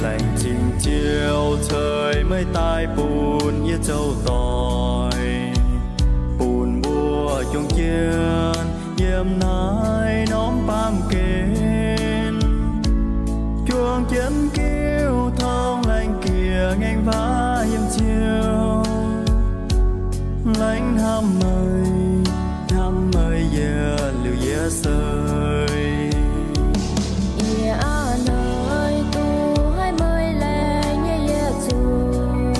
Laengz zingh Ziouv ceix meih daaih bun yie zoux doic, bun mbuo juang jienv yiem naaiv norm baamh gen. Juang jienv giuv tong laengz jiex ngaengc waac yiem Ziouv. Laengz hnamv meih, hnamv meih yietc liuz yietc seix. Yie aav hnoi duqv haiz meih laengz nyei yietc zungv.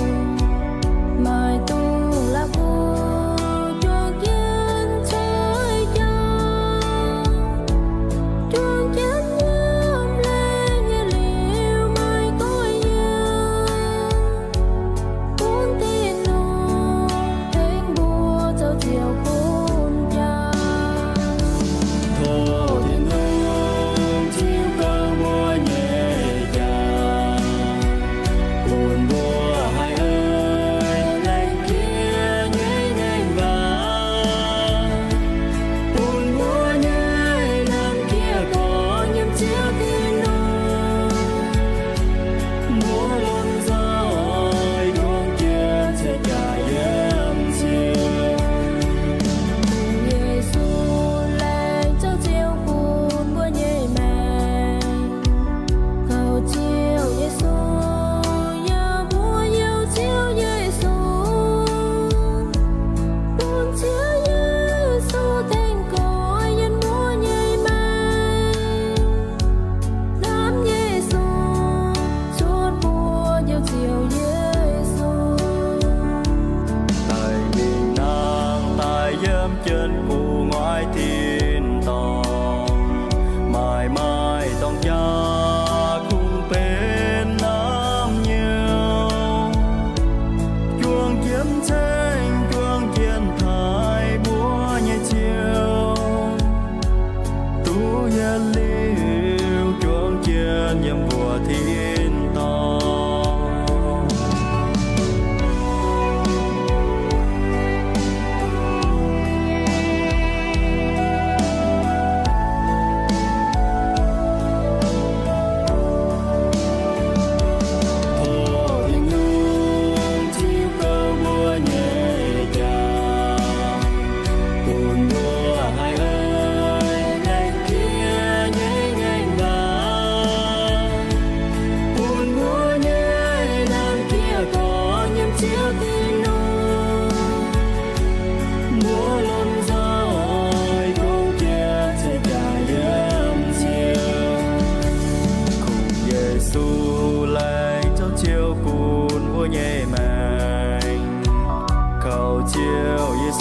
Meih duqv la'kuqv juang jienv cuotv jauv, juang jienv yiem laengz nyei liuz meih goiv yiem. Bun tin-dorngh tengx mbuo zoux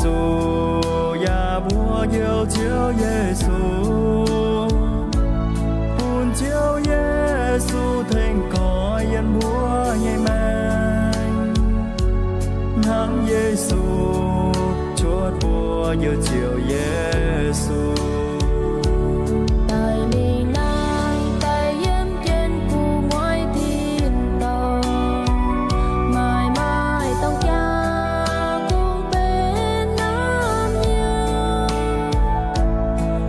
Yesu yaac mbuox Njoux Ziouv Yesu, bun Ziouv Yesu tengx goiv yiem mbuo nyei maengc. Hnamv Yesu, cuotv mbuo Njoux Ziouv Yesu. Daaih mingh naaiv, daaih yiem jienv gu'nguaaic tin-dorngh, maaih maaih dorngx jaa kungx benx naamh nyouz.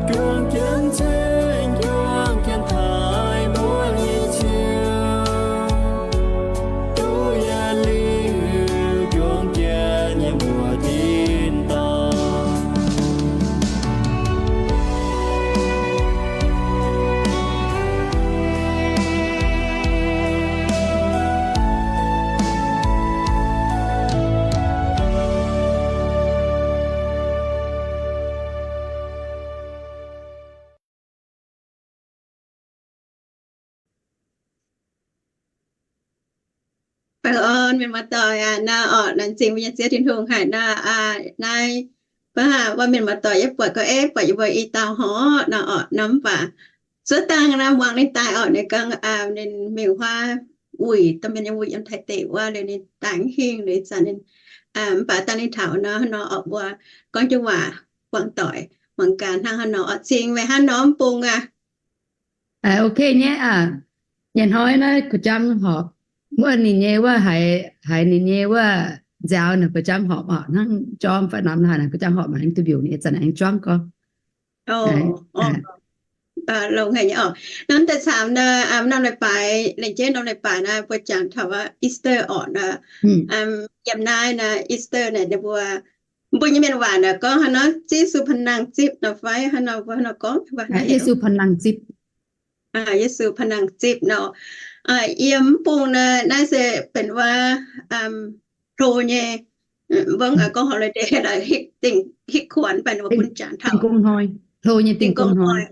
Juang jienv ceng, juang jienv taaih mbuo nyei Ziouv, duqv yietc liuz juang jienv yiem mbuo tin-dorngh. Baengh orn mienh muoz-doic aac, naaiv orqc, laengz zingh mbuo nyei Ziouv Tin-Hungh haic naaiv aac. Naaiv mbuo hnangv mienh muoz-doic yie buatc gorngv, eix, buatc yie mbuo i dauh horc naaiv orqc, naaiv mv baac zuov dangh naaiv muangx ninh daaih orqc, ninh gorngv ninh mingh huaav wuic, dorh mienh nyei wuic yiem Taiv deic wuov liuz ninh daaih mv hingh liuz zanc ninh, mv baac dangh ninh taux nor, nor orqc mbuo gorngv jienv waac buangh doic muangx gaax hnangv haaix nor orqc. Cing meih hnangv nor mv bung aac. Ok nyei aac. Nyei hnoi naaiv gu'jang horpc, wuov ninh nyei wuov haiz, haiz ninh nyei wuov nziaaux naaic gu'jang horpc orqc, hnangv jorm fai norm haaix naaic gu'jang horpc maaih aengx duqv mbiungc nyei, zanc aengx juangv gorngv. Longx haic nyei orqc. Norm deix caamx naaiv, norm leiz-baaix, lengc jeiv norm leiz-baaix naaiv mbuo jangx taux wuov Easter orqc naaiv. Yiem naaiv naaiv Easter naaic ninh mbuo, mbuo nyei mienh waac naaic gorngv haaix nor, Yesu pa'nangh zipv nor fai haaix nor, mbuo haaix nor gorngv? Yesu pa'nangh zipv. Yesu pa'nangh zipv nor. Yiem mv bung naaiv, naaiv se benx wuov hlo nyei, mbuo gorngv holiday laaix hitv kuonx fai ninh mbuo bun jangx taux dingh gong hnoi, hlo nyei dingh gong hnoi.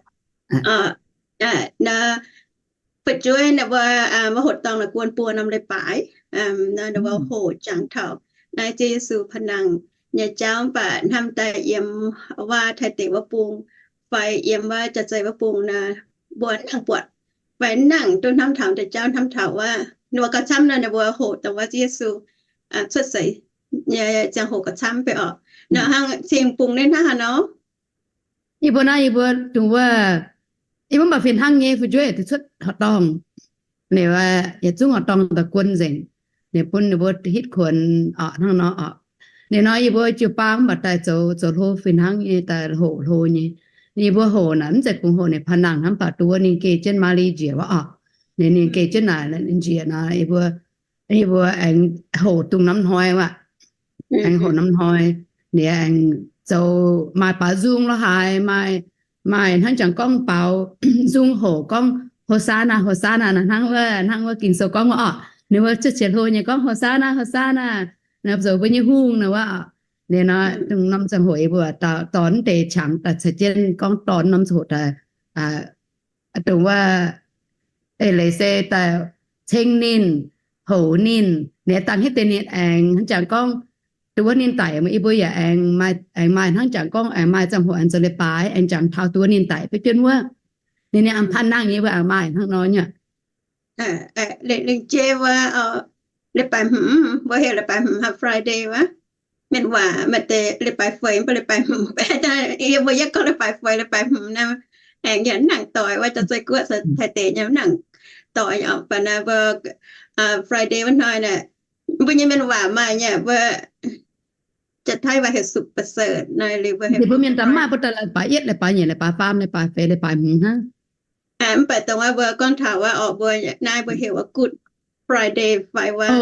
Fu'jueiv naaiv mbuo, mbuo hoqc dorngh naaic guon buo norm leiz-baaix, naaiv mbuo hoqc jangx taux naaiv Ziouv Yesu pa'nangh nyei jauv, mv baac hnamv daaih yiem wuov Taiv deic wuov bung fai yiem wuov jaav-zei wuov bung naaiv, mbuo nangc buatc fai nangc duqv hnamv taux deix jauv, hnamv taux wuov ninh mbuo gauh camv nor, ninh mbuo hoqc dongh wuov Ziouv Yesu cuotv seix nyei ziangh hoc gauh camv fai orqc. Nor hnangv cing bung naaiv hnangv haaix nor? Yie mbuo naaiv, yie mbuo dongh wuov, yie mbuo mv baac fih hnangv nyei fu'jueiv daaih cuotv horqc dorngh. Ninh yietc zungv horqc dorngh daaih guon nzengc. Ninh bun ninh mbuo hitv kuonx orqc, hnangv nor orqc. Ninh nor yie mbuo jiu-baang mv baac daaih zoux, zoux hlo fih hnangv nyei, daaih hoqc hlo nyei. Yie mbuo hoqc naaic mv zeiz kungx hoqc ninh pa'nangh hnangv, mv baac dongh wuov ninh geh jienv Maly njiec wuov orqc. Ninh, ninh geh jienv naaic njiec nor, yie mbuo, yie mbuo aengx hoqc dongh norm hnoi wuov. Aengx hoqc norm hnoi, ninh aengx zoux maaih baaux nzung lorqc haaix, maaih, maaih hnangv jangx gorngv baaux nzung hoqc gorngv Hosanna, Hosanna naaic, hnangv wuov, hnangv wuov Ging-Sou gorngv wuov orqc. Ninh mbuo cuotv qiex hlo nyei gorngv Hosanna, Hosanna, naaic zoux mbuo nyei hungh naaic wuov orqc. Ninh nor dongh norm ziangh hoc yie mbuo dorh mv deix qangx daaih caux jienv gorngv dorh norm ziangh hoc daaih, dongh wuov, eix leiz se daaih ceng ninh, hoqc ninh, ninh dangh hitv deix ninh aengx hnangv jangx gorngv, dongh wuov ninh daic, yie mbuo yaac aengx maaih, aengx maaih hnangv jangx gorngv aengx maaih ziangh hoc aengx zoux leiz-baaix aengx jangx taux dongh wuov ninh daic beiv jienv wuov. Ninh, ninh aengx pa'nangh nyei, yie mbuo aengx maaih hnangv nor nyei. Lengc jeiv wuov, leiz-baaix hmz, mbuo heuc leiz-baaix hmz haaix, Friday wuov. Mienh waac maaih deix leiz-baaix feix, mv baac leiz-baaix hmz, yie mbuo yietv gorngv leiz-baaix feix, leiz-baaix hmz naaiv aengx yaac mv nangc doic, wuov jaav zei guoqv caux Taiv deic nyei mv nangc doic. Mv baac naaiv mbuo Friday wuov hnoi naaic, mbuo nyei mienh waac maaih nyei, mbuo Janx-Taiv waac heuc ศุกร์ประเสริฐ naaiv. Liuz mbuo, mbuo mienh daaih mv maaih, mbuo daaih leiz-baaix yietv, leiz-baaix nyeic, leiz-baaix faam, leiz-baaix feix, leiz-baaix hmz hnangv. Mv baac dongh wuov mbuo gorngv taux wuov orqc, mbuo naaiv mbuo heuc wuov Good Friday fai wuov,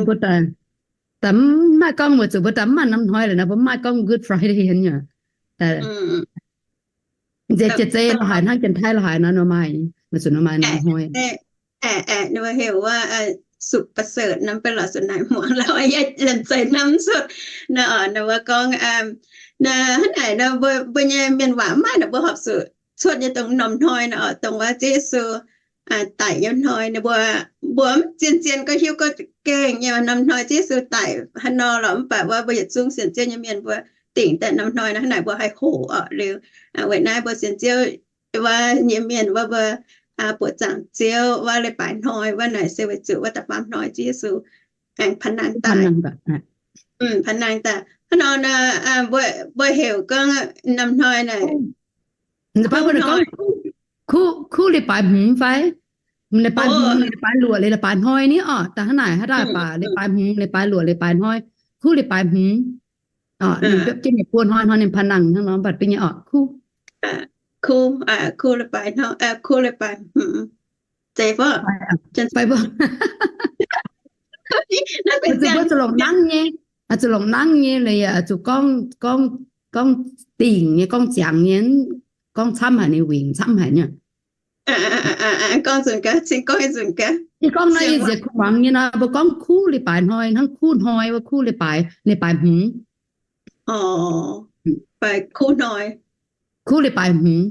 mbuo daaih, daaih mv maaih gorngv, weic zuqc mbuo daaih mv maaih norm hnoi lorqc naaiv, mbuo mv maaih gorngv Good Friday hienh nyei. Nziex jiex zei lorqc haaix, hnangv Janx-Taiv lorqc haaix nor, nor maaih, weic zuqc nor maaih norm hnoi. Ninh mbuo heuc wuov ศุกร์ประเสริฐ nor, mv baac lorqc zuqc naaic muangx lauh, yie laengz zeix hnamv cuotv. Nor, nor mbuo gorngv, naaiv hnangv naaic nor, mbuo, mbuo nyei mienh waac mv maaih nor, mbuo horpc zuqc cuotv nyei dongh norm hnoi nor, dongh wuov Ziouv Yesu daic nyei hnoi. Ninh mbuo, mbuo mbuo mv zien-zien gorngv hiuv gorngv gengh nyei, norm hnoi Ziouv Yesu daic haaix nor lorqc, mv baac wuov mbuo yietc zungv sienx Ziouv nyei mienh mbuo dingc daaih norm hnoi naaiv, hnangv naaic mbuo haih hoqc orqc liuz. Weic naaiv mbuo sienx Ziouv wuov nyei mienh wuov mbuo buoqc zaangc Ziouv wuov leiz-baaix hnoi wuov naaic se weic zuqc wuov da'faam hnoi Ziouv Yesu aengx panh nangh daaih. Panh nangh daaih hnangv nor, mbuo heuc gorngv norm hnoi naaic, kuv, kuv leiz-baaix hmz fai? Leiz-baaix hmz, leiz-baaix luoqc, leiz-baaix hnoi ni orqc. Da'hnangv naaic haaix dauh baac leiz-baaix hmz, leiz-baaix luoqc, leiz-baaix hnoi, kuv leiz-baaix hmz. Ninh biopv jienv nyei buo hnoi, hnoi ninh panh nangh hnangv nor, mv baac bun nyei orqc, kuv, kuv, kuv leiz-baaix hnoi, kuv leiz-baaix hmz. Zeiz fai? Fai fai. Zuqc longc nangv nyei, zuqc longc nangv nyei, zuqc gorngv, gorngv dingc nyei, gorngv ziangx nyei, gorngv camv haic nyei, wingc camv haic nyei. Gorngv nzunc gaax, cingx gorngv nzunc gaax. Yie gorngv naaiv, yie nziex kuv muangx nyei nor, mbuo gorngv kuv leiz-baaix hnoi, hnangv kuv hnoi wuov kuv leiz-baaix, leiz-baaix hmz. Kuv hnoi, kuv leiz-baaix hmz.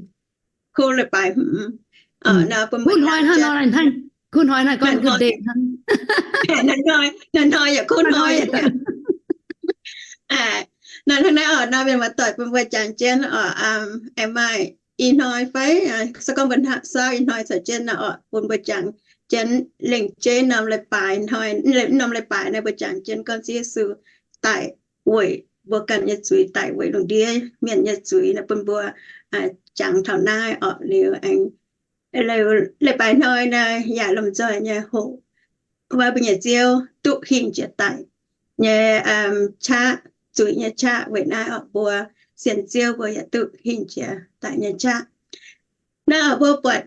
Kuv leiz-baaix hmz. Kuv hnoi hnangv nor, kuv hnoi naaiv gorngv good day hnangv. Hnoi yaac kuv hnoi. Nor hnangv naaiv orqc, nor mienh muoz-doic bun mbuo jangx jienv orqc, aengx maaih i hnoi fai, se gorngv mbuo saauv i hnoi caux jienv nor orqc, bun mbuo jangx jienv lengc jeiv norm leiz-baaix hnoi, norm leiz-baaix naaiv mbuo jangx jienv gorngv Ziouv Yesu daic weic mbuo ganh nyei zuiz, daic weic lungh ndiev mienh nyei zuiz nor, bun mbuo jangx taux naaiv orqc liuz aengx leiz-baaix hnoi naaiv yaac lomh nzoih nyei hoqc wuov mbuo nyei Ziouv duqv hingh jiex daic nyei qaqv, zuiz nyei qaqv. Weic naaiv orqc, mbuo sienx Ziouv mbuo yaac duqv hingh jiex daic nyei qaqv. Naaiv orqc, mbuo buatc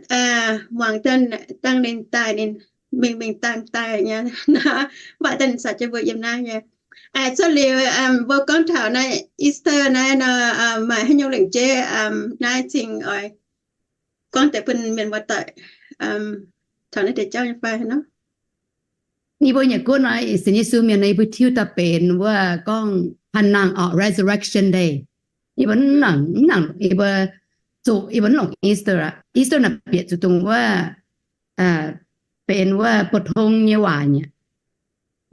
muangx dangh ninh daaih, ninh mingh mingh dangh daaih nyei, mv baac dangh ninh caux jienv mbuo yiem naaiv nyei. Cuotv liuz mbuo gorngv taux naaiv Easter naaiv nor, maaih haaix nyungc lengc jeiv naaiv cingx oix gorngv deix bun mienh muoz-doic taux naaiv deix jauv nyei fai nor? Yie mbuo nyei guoqv nor, sienx Yesu mienh nor, yie mbuo tiuv daaih benx wuov gorngv panh nangh orqc, Resurrection Day. Yie mbuo mv nangc, mv nangc, yie mbuo zuqc, yie mbuo mv longc Easter aqv. Easter naaic bieqc zuqc dongh wuov benx wuov 普通 nyei waac nyei.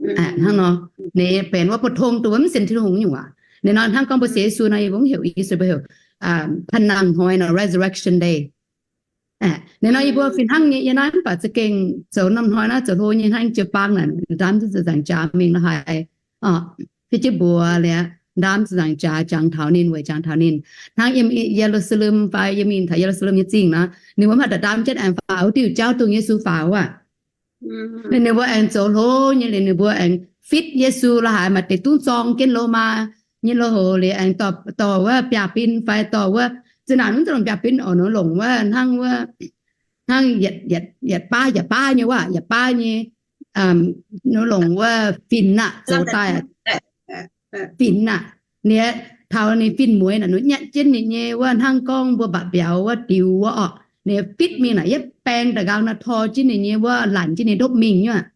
Hnangv nor, ninh benx wuov 普通 dongh wuov mv sienx Tin-Hungh nyungc waac. Ninh nor hnangv gorngv mbuo sienx Yesu nor, yie mbuo mv heuc Easter, mbuo heuc panh nangh hnoi nor, Resurrection Day. Ninh nor yie mbuo fih hnangv nyei, yie naaiv mv baac za'gengh zoux norm hnoi naaiv zoux hlo nyei hnangv jiu-baang naaic, ndaamv za'gengh nzaangc jaax mingh la'haaix, fiev jienv mbuox liuz, ndaamv za'gengh nzaangc jaax jangx taux ninh, weic jangx taux ninh. Hnangv yiem Ye^lu^saa^lem fai yiem mingh taux Ye^lu^saa^lem nyei zingh nor, ninh mbuo mv haih daaih ndaamv jienv aengx faaux wuov diuh jauv dongh Yesu faaux wuov. Ninh, ninh mbuo aengx zoux hlo nyei liuz, ninh mbuo aengx fitv Yesu la'haaix, maaih deix dungv zorng jienv Lomaa nyei lo hoc liuz, aengx dorh, dorh wuov biaav-bin fai dorh wuov, zinh ndaangc mv zeiz longc biaav-bin oc, ninh longc wuov hnangv wuov, hnangv yietc, yietc baav, yietc baav nyei wuov, yietc baav nyei, ninh longc wuov fin aqv zoux daaih. Fin aqv. Ninh taux ninh fin-mueiz naaic, ninh nyatv jienv ninh nyei wuov hnangv gorngv mbuo mba'biauz wuov diux wuov orqc, ninh fitv mingh naaic yietv baeng da'nqaang nor, tor jienv ninh nyei wuov, lanc jienv ninh ndopv mingh nyei aqv.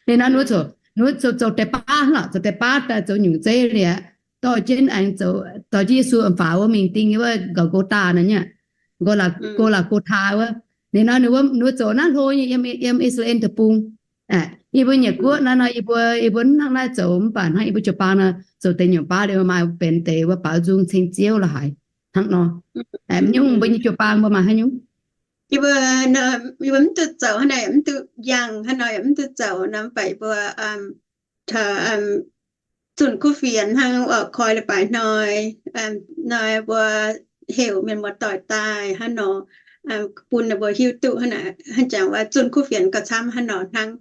Ninh nor ninh mbuo zoux, ninh mbuo zoux, zoux deix baav lorqc, zoux deix baav daaih zoux nyungc zeiv liuz, dorh jienv aengx zoux, dorh jienv Yesu faaux wuov mingh ding nyei wuov Golgotha naaic nyei, Golaa, Golaa Gotha wuov. Ninh nor ninh mbuo, ninh mbuo zoux naaiv hlo nyei yiem, yiem I^saa^laa^en Deic-Bung. Yie mbuo nyei guoqv naaiv nor, yie mbuo, yie mbuo mv hnangv naaiv zoux, mv baac hnangv yie mbuo jiu-baang nor, zoux deix nyungc baav liuz maaih benx deix wuov baaux nzung ceng Ziouv la'haaix hnangv nor. Mv nyungc mbuo nyei jiu-baang mbuo maaih haaix nyungc? Yie mbuo, yie mbuo mv duqv zoux hnangv naaic, mv duqv njang hnangv nor, mv duqv zoux nor, mv baac yie mbuo zunh kuv fienx hnangv oc, koi leiz-baaix hnoi, hnoi mbuo heuc mienh muoz-doic daaih hnangv nor, bun ninh mbuo hiuv duqv hnangv, hnangv jangx wuov zunh kuv fienx gauh camv hnangv nor hnangv.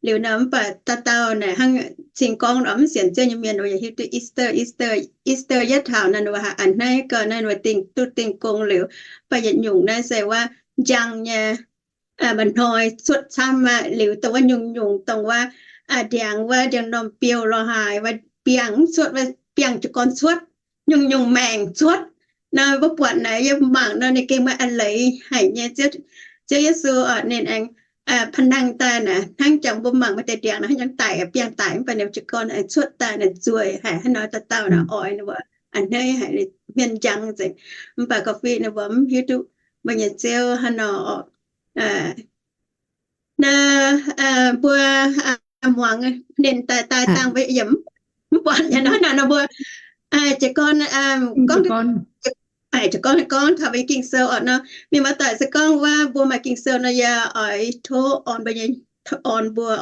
Liuz nor mv baac dauh dauh naaic hnangv cing gorngv nor, mv sienx Ziouv nyei mienh ninh mbuo yaac hiuv duqv Easter, Easter, Easter yietv taux naaiv ninh mbuo a'hneiv gau, naaiv ninh mbuo dingh duqv dingh gong liuz, mv baac yietc nyungc naaiv se wuov njang nyei maaih hnoi cuotv camv aqv. Liuz dongh wuov nyungc-nyungc dongh wuov ndiangx wuov ndiangx-normh biouv lorh haaix wuov biangh mv cuotv, biangh jiez gorn cuotv, nyungc-nyungc maengc cuotv. Naaiv mbuo buatc naaic yie mangc nor ninh gengh maaih a'leiz haic nyei. Ziouv Yesu oc, ninh aengx pa'nangh daaih naaic hnangv jangx mbuo mangc maaih deix ndiangx naaic hnangv jangx daic, biangh daic mv baac ninh jiez gorn aengx cuotv daaih naaic nzueic haic hnangv nor, dauh dauh naaic oix ninh mbuo a'hneiv haic, hmien njang nzengc. Mv baac gauh fih ninh mbuo mv hiuv duqv mbuo nyei Ziouv hnangv nor oc. Naaiv mbuo muangx ninh daaih daaih dangh mbuo yaac mv buatc nyei nor, nor mbuo jiez gorn gorngv, jiez gorn gorngv taux mbuo nyei Ging-Sou orqc nor. Mienh muoz-doic se gorngv wuov mbuo maaih Ging-Sou nor, yaac oix tov orn mbuo nyei, orn mbuo,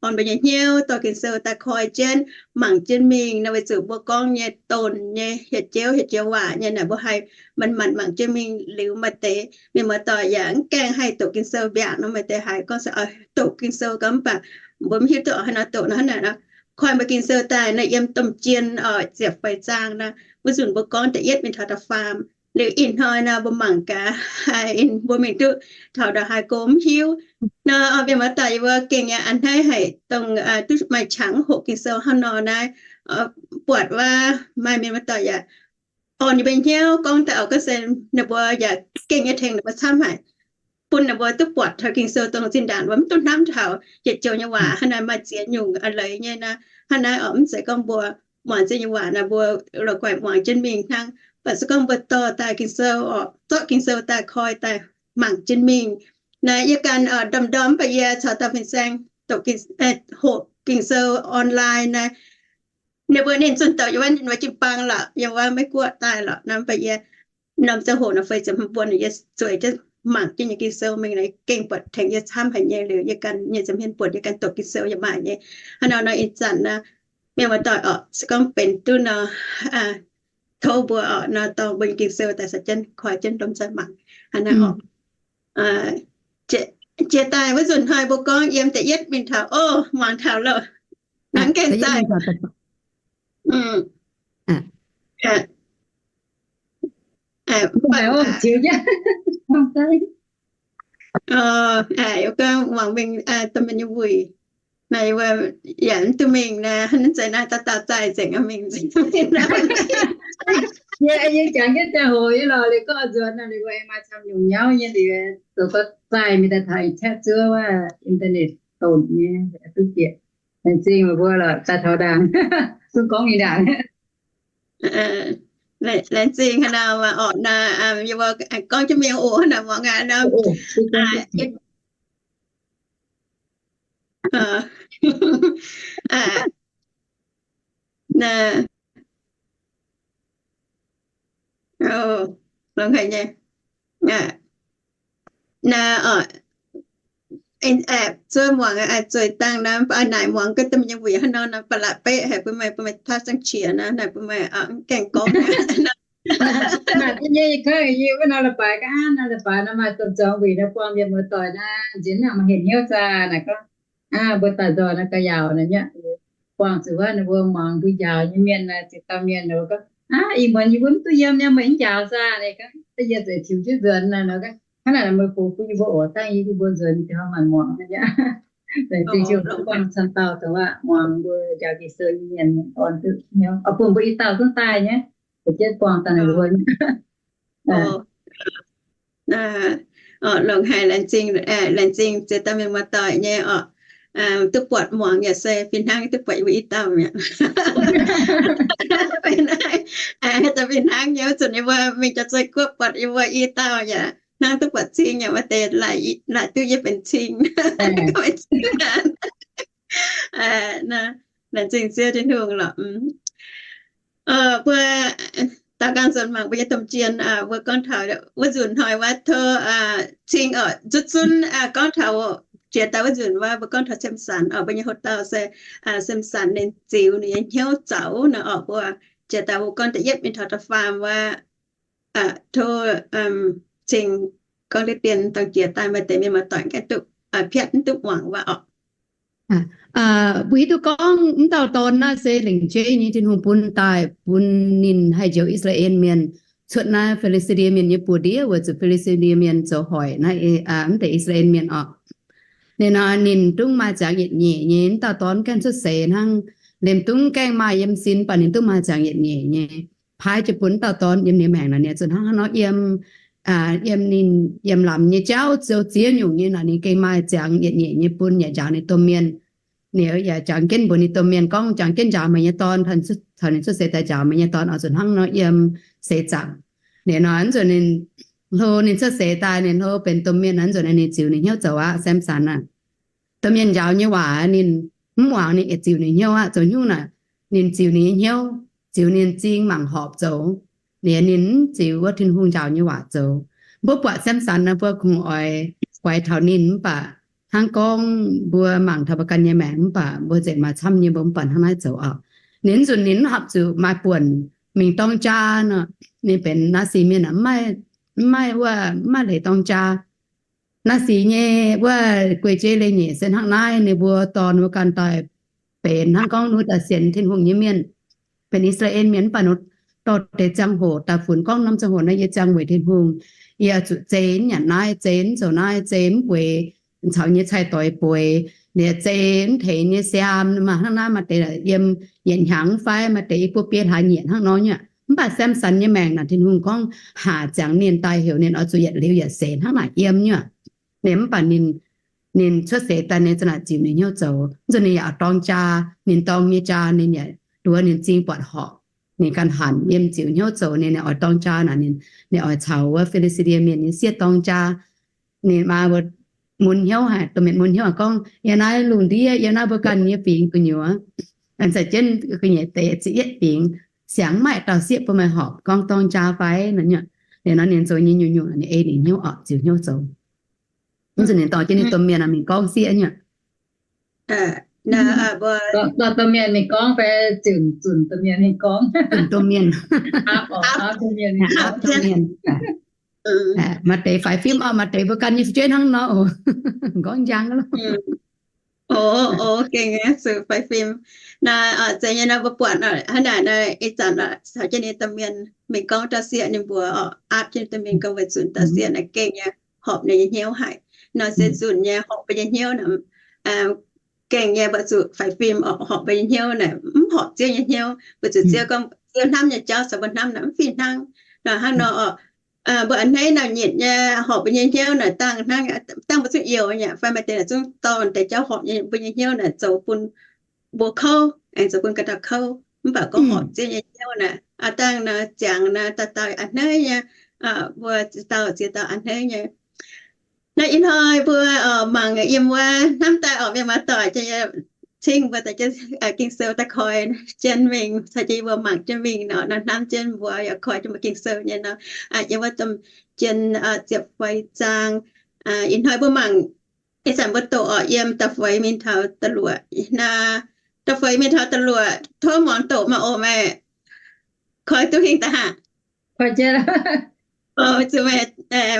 orn mbuo nyei hnyouv dorh Ging-Sou daaih koi jienv, mangc jienv mingh nor, weic zuqc mbuo gorngv nyei donc nyei hieh jouv, hieh jouv waac nyei naaic, mbuo haih manc-manc mangc jienv mingh liuz, maaih deix mienh muoz-doic yaac mv gaengh haih doqc Ging-Sou mbiaangc nor, maaih deix haiz gorngv se doqc Ging-Sou gorngv mv baac mbuo mv hiuv duqv oix haaix nor doqc nor, hnangv naaic nor, koi mbuo Ging-Sou daaih nor, yiem domh jien ziepc feix zaang nor, wuov nzunc mbuo gorngv da'yietv mingh taux da'faam. Liuz ih hnoi nor mbuo mangc gaax, mbuo mingh duqv taux ndongc haaix go mv hiuv. Nor mienh muoz-doic, yie mbuo gengh aqc a'hneiv haic dongh duqv maaih qangx hoqc Ging-Sou hnangv nor naaiv, buatc wuov maaih mienh muoz-doic yaac orn ninh mbuo hnyouv gorngv daaih oc, gorngv se ninh mbuo yaac gengh nyei tengx ninh mbuo camv haic, bun ninh mbuo duqv buatc taux Ging-Sou dongh zinh ndaangc mbuo mv duqv hnamv taux yietc joux nyei waac. Hnangv naaiv maaih ziex nyungc a'leiz nyei nor, hnangv naaiv oc, mv zeiz gorngv mbuo muangx ziex nyungc waac nor mbuo la'guaih muangx jienv mingh hnangv. Mv baac se gorngv mbuo dorh daaih Ging-Sou oc, zorqv Ging-Sou daaih koi daaih mangc jienv mingh. Naaiv yie ganh ndorm-ndorm mv baac yie caux dauh fin-saeng doqc, hoqc Ging-Sou online naaiv, ninh mbuo ninh zunh doqc yiem wuov ninh mbuo jiu-baang lorqc, yiem wuov Meiv Guoqv daaih lorqc nor, mv baac yie norm ziangh hoc nor feix ziepc hmz buonc yie zueiz jienv mangc jienv nyei Ging-Sou mingh naaiv, gengh buatc tengx yie camv haic nyei. Liuz yie ganh nyei ziepc hmien buonc yie ganh doqc Ging-Sou yaac maaih nyei. Hnangv nor nor ih zanc nor, mienh muoz-doic oc, se gorngv benx duqv nor, tov mbuo oc nor dorh mbuo nyei Ging-Sou daaih caux jienv koi jienv lomh nzoih mangc. Hnangv naaiv oc, jiex daaih wuov nzunc hnoi mbuo gorngv yiem da'yietv mingh taux, o, muangx taux loh, nangv gengh daaih. Gorngv muangx mingh domh mienh nyei wuic, naaiv yaac mv duqv mingh naaiv, hnangv zeiz naaiv dauh dauh zaih nzengc mingh nzengc. Yie jangx jienv ziangh hoc yie lorz liuz gorngv nzuonx nor, liuz mbuo aengx maaih camv nyungc nyauv nyei liuz, zoux gorx zaih mingh daaih taux ih qaqv zuov wuov internet donc nyei duqv bieqc. Laengz zingh meih mbuo lorqc, daaih taux ndaangc, zungv gorngv nyei ndaangc. Laengz zingh haaix nor orqc nor, yie mbuo gorngv jienv mingh oc, haaix nor muangx aqv nor. Longx haic nyei. Naaiv, zuov muangx, zueiz dangh naaiv, naaic muangx ga'damh nyei wuic hnangv nor nor, ba'laqc beqv haic bun meih, bun meih tauv zangv qiex naaiv, naaic bun meih gaengh gorngv. Naaic nyei, yie kangv yie wuov nor la'baaix ga'hnangv nor, la'baaix nor maaih domh zuangx wuic nor buangh mienh muoz-doic naaiv, nziex naaic maaih henh hnyouv zaah naaic gorngv, mbuo daaih nzoih naaiv ga'yaauc naaiv nyei, buangh zuqc wuov ninh mbuo muangx mbuo njaaux nyei mienh naaic, ziex dauh mienh nor gorngv, ih muonz yie mbuo mv duqv yiem nyei, meih mv njaaux zaah naaic gorngv, yie zueiz tiux jienv nzuonx naaic nor, hnangv naaic meih gox bun yie mbuo oc, dangh yie mbuo nzuonx ninh ziouc maanc muangx naaiv nyei. Laengz zingh Tin-Hungh buangh camv dauh dongh wuov muangx mbuo njaaux Ging-Sou nyei mienh orn duqv hnyouv, bun mbuo i dauh zungv daaih nyei, za'gengh buangh daaih ninh mbuo. Longx haic, laengz zingh, laengz zingh ziex dauh mienh muoz-doic nyei orqc. Duqv buatc muangx yaac se fih hnangv duqv buatc yie mbuo i dauh mi'aqv. Fih hnangv nyei, wuov zanc yie mbuo mingh jaax zei guoqv buatc yie mbuo i dauh yaac hnangv duqv buatc cing yaac maaih deix laaic duqv yie benx cing. Laengz zingh Ziouv Tin-Hungh lorqc. Mbuo daaux nqaang nzuonx mangc mbuo nyei domh jien, mbuo gorngv taux wuov nzunc hnoi wuov tov cing oc, zunv zunv gorngv taux jiex daaih wuov nzunc wuov mbuo gorngv taux Samson oc, mbuo nyei hoc-dauh se Samson ninh ziux ninh nyei hnyouv zaux nor oc. Mbuo jiex daaih mbuo gorngv da'yietv mingh taux da'faam wuov, tov cing gorngv deix dien dangh jiex daaih maaih deix mienh muoz-doic gaengh duqv piatv mv duqv muangx wuov oc. Mbuo hiuv duqv gorngv mv dauh dorn naaiv se lengc jeiv nyei Tin-Hungh bun daaih bun ninh haih njoux I^saa^laa^en Mienh cuotv naaiv Fi^li^saa^die Mienh nyei buoz-ndiev, weic zuqc Fi^li^saa^die Mienh zoux hoic naaiv mv deix I^saa^laa^en Mienh oc. Ninh nor ninh dungv maaih ziangx yietc nyeic nyei, mv dauh dorn gaengh cuotv seix hnangv. Ninh dungv gaengh maaih yiem sin, mv baac ninh dungv maaih ziangx yietc nyeic nyei. Paaiv jienv bun mv dauh dorn yiem ninh maengc nor, ninh zuqc hnangv nor yiem, yiem ninh yiem lamz nyei jauv zoux ziex nyungc nyei nor, ninh gengh maaih ziangx yietc nyeic nyei bun yaac njaaux ninh domh mienh. Ninh yaac jangx jienv mbuox ninh domh mienh gorngv, jangx jienv njaaux meih nyei dorn, taux ninh cuotv seix daaih njaaux meih nyei dorn oix zuqc hnangv nor yiem seix zaangc. Ninh nor nzuonx ninh hlo ninh cuotv seix daaih, ninh hlo benx domh mienh nzuonx ninh ziux ninh hnyouv zoux aqv, Samson aah. domh mienh njaaux nyei waac ninh mv muangx, ninh yietc ziux ninh hnyouv aqv. Zoux nyungc naaic ninh ziux ninh nyei hnyouv, ziux ninh m'zing mangc horpc zoux, liuz ninh mv ziux wuov Tin-Hungh njaaux nyei waac zoux. Mbuo buatc Samson nor, mbuo kungx oix guaix taux ninh, mv baac hnangv gorngv mbuo mangc taux mbuo ganh nyei maengc, mv baac mbuo nzengc maaih camv nyei, mbuo mv baac hnangv naaiv zoux oc. Ninh nzunc ninh mv horpc zuqc maaih buonc mingh dorng jaa nor, ninh benx naaiv sic mienh mv maaih, mv maaih wuov, mv maaih leiz dorng jaa. Naaiv sic nyei wuov guei-jeiv leiz-nyeic se hnangv naaiv, ninh mbuo dorh ninh mbuo ganh daaih benx hnangv gorngv ninh mbuo daaih sienx Tin-Hungh nyei mienh, benx I^saa^laa^en Mienh, mv baac ninh dorh deix ziangh hoc daaih funx gorngv norm ziangh hoc naaiv yie ziangh weic Tin-Hungh, yie zuqc zei mv nyanc naaiv, zei mv zoux naaiv, zei mv bueix caux nyei cai-doix bueix, liuz zei mv teix nyei siaam. Maaih hnangv naaiv, maaih deix yiem yietc hnyangx fai maaih deix i buo biei hlaax nyieqc hnangv nor nyuoqc. Mv baac Samson nyei maengc naaic Tin-Hungh gorngv haaz ziangx ninh daaih heuc ninh oix zuqc yietc liuz yietc seix hnangv naaic yiem nyuoqc. Ninh mv baac ninh, ninh cuotv seix daaih ninh za'naaic ziux ninh hnyouv zoux, nzunc ninh yaac dorng jaa, ninh dorng nyei jaa ninh yaac nduov ninh m'zing buatc horpc. Ninh ganh hanc yiem ziux hnyouv zoux, ninh, ninh oix dorng jaa naaic, ninh, ninh oix caux wuov Fi^li^saa^die Mienh nyei sieqv dorng jaa. Ninh maa mbuo mun hnyouv haic, domh mienh mun hnyouv haic gorngv, yiem naaiv lungh ndiev, yiem naaiv mbuo ganh nyei fingx gu'nyuoz, za'gengh gu'nyuoz deix ziepc yietv fingx, siangx maiv maaih dauh sieqv bun meih horpc gorngv dorng jaa fai nor nyuoqc. Liuz nor ninh zoux nyei nyungc-nyungc ninh ei ninh hnyouv oc, ziux hnyouv zoux. Mv zuqc ninh dorh jienv ninh domh mienh mingh gorngv sieqv nyuoqc. Dorh domh mienh mingh gorngv fai zunc, zunc domh mienh mingh gorngv? Zunc domh mienh. Aapv domh mienh. Maaih deix faix fim oc, maaih deix mbuo ganh nyei fu'jueiv hnangv nor oc, gorngv njang loh. Gengh zuqc faix fim. Naaiv zeiz nyei nor mbuo buatc hnangv naaic nor, ih zanc caux jienv ninh domh mienh mingh gorngv dauh sieqv, ninh mbuo oc aapv jienv ninh domh mienh gorngv weic zuqc dauh sieqv naaic gengh nyei horpc ninh nyei hnyouv haic. Nor se zunc nyei horpc mbuo nyei hnyouv naaic, gengh nyei mbuo zuqc faix fim oc, horpc mbuo nyei hnyouv naaic mv horpc Ziouv nyei hnyouv. Mbuo zuqc Ziouv gorngv, Ziouv hnamv nyei jauv caux mbuo hnamv naaic mv fih hnangv. Nor hnangv nor oc, mbuo a'hneiv naaic nyitc nyei horpc mbuo nyei hnyouv naaic dangh hnangv, dangh mbuo zungv youx nyei fai maaih deix naaic zungv dorh deix jauv horpc nyei mbuo nyei hnyouv naaic zoux bun mbuo kouv, aengx zoux bun ganh dauh kouv. Mv baac gorngv horpc Ziouv nyei hnyouv naaic, aa, dangh nor ziangx nor dauh dauh a'hneiv nyei, mbuo ziex dauh ziex dauh a'hneiv nyei. Naaiv ih hnoi mbuo mangc yiem wuov hnamv daaih oc, mienh muoz-doic cingv mbuo daaih jienv Ging-Sou daaih koi jienv mingh, caux jienv yie mbuo mangc jienv mingh nor, nor hnamv jienv mbuo yaac koi jienv mbuo Ging-Sou nyei nor, yiem wuov domh jien ziepc feix zaang. Ih hnoi mbuo mangc, ih zanc mbuo doqc oc, yiem da'feix mingh taux da'luoqc. Naaiv da'feix mingh taux da'luoqc, tov muangx doqc maah oc, meih koi duqv hingh daaih haac? Zuqc meih,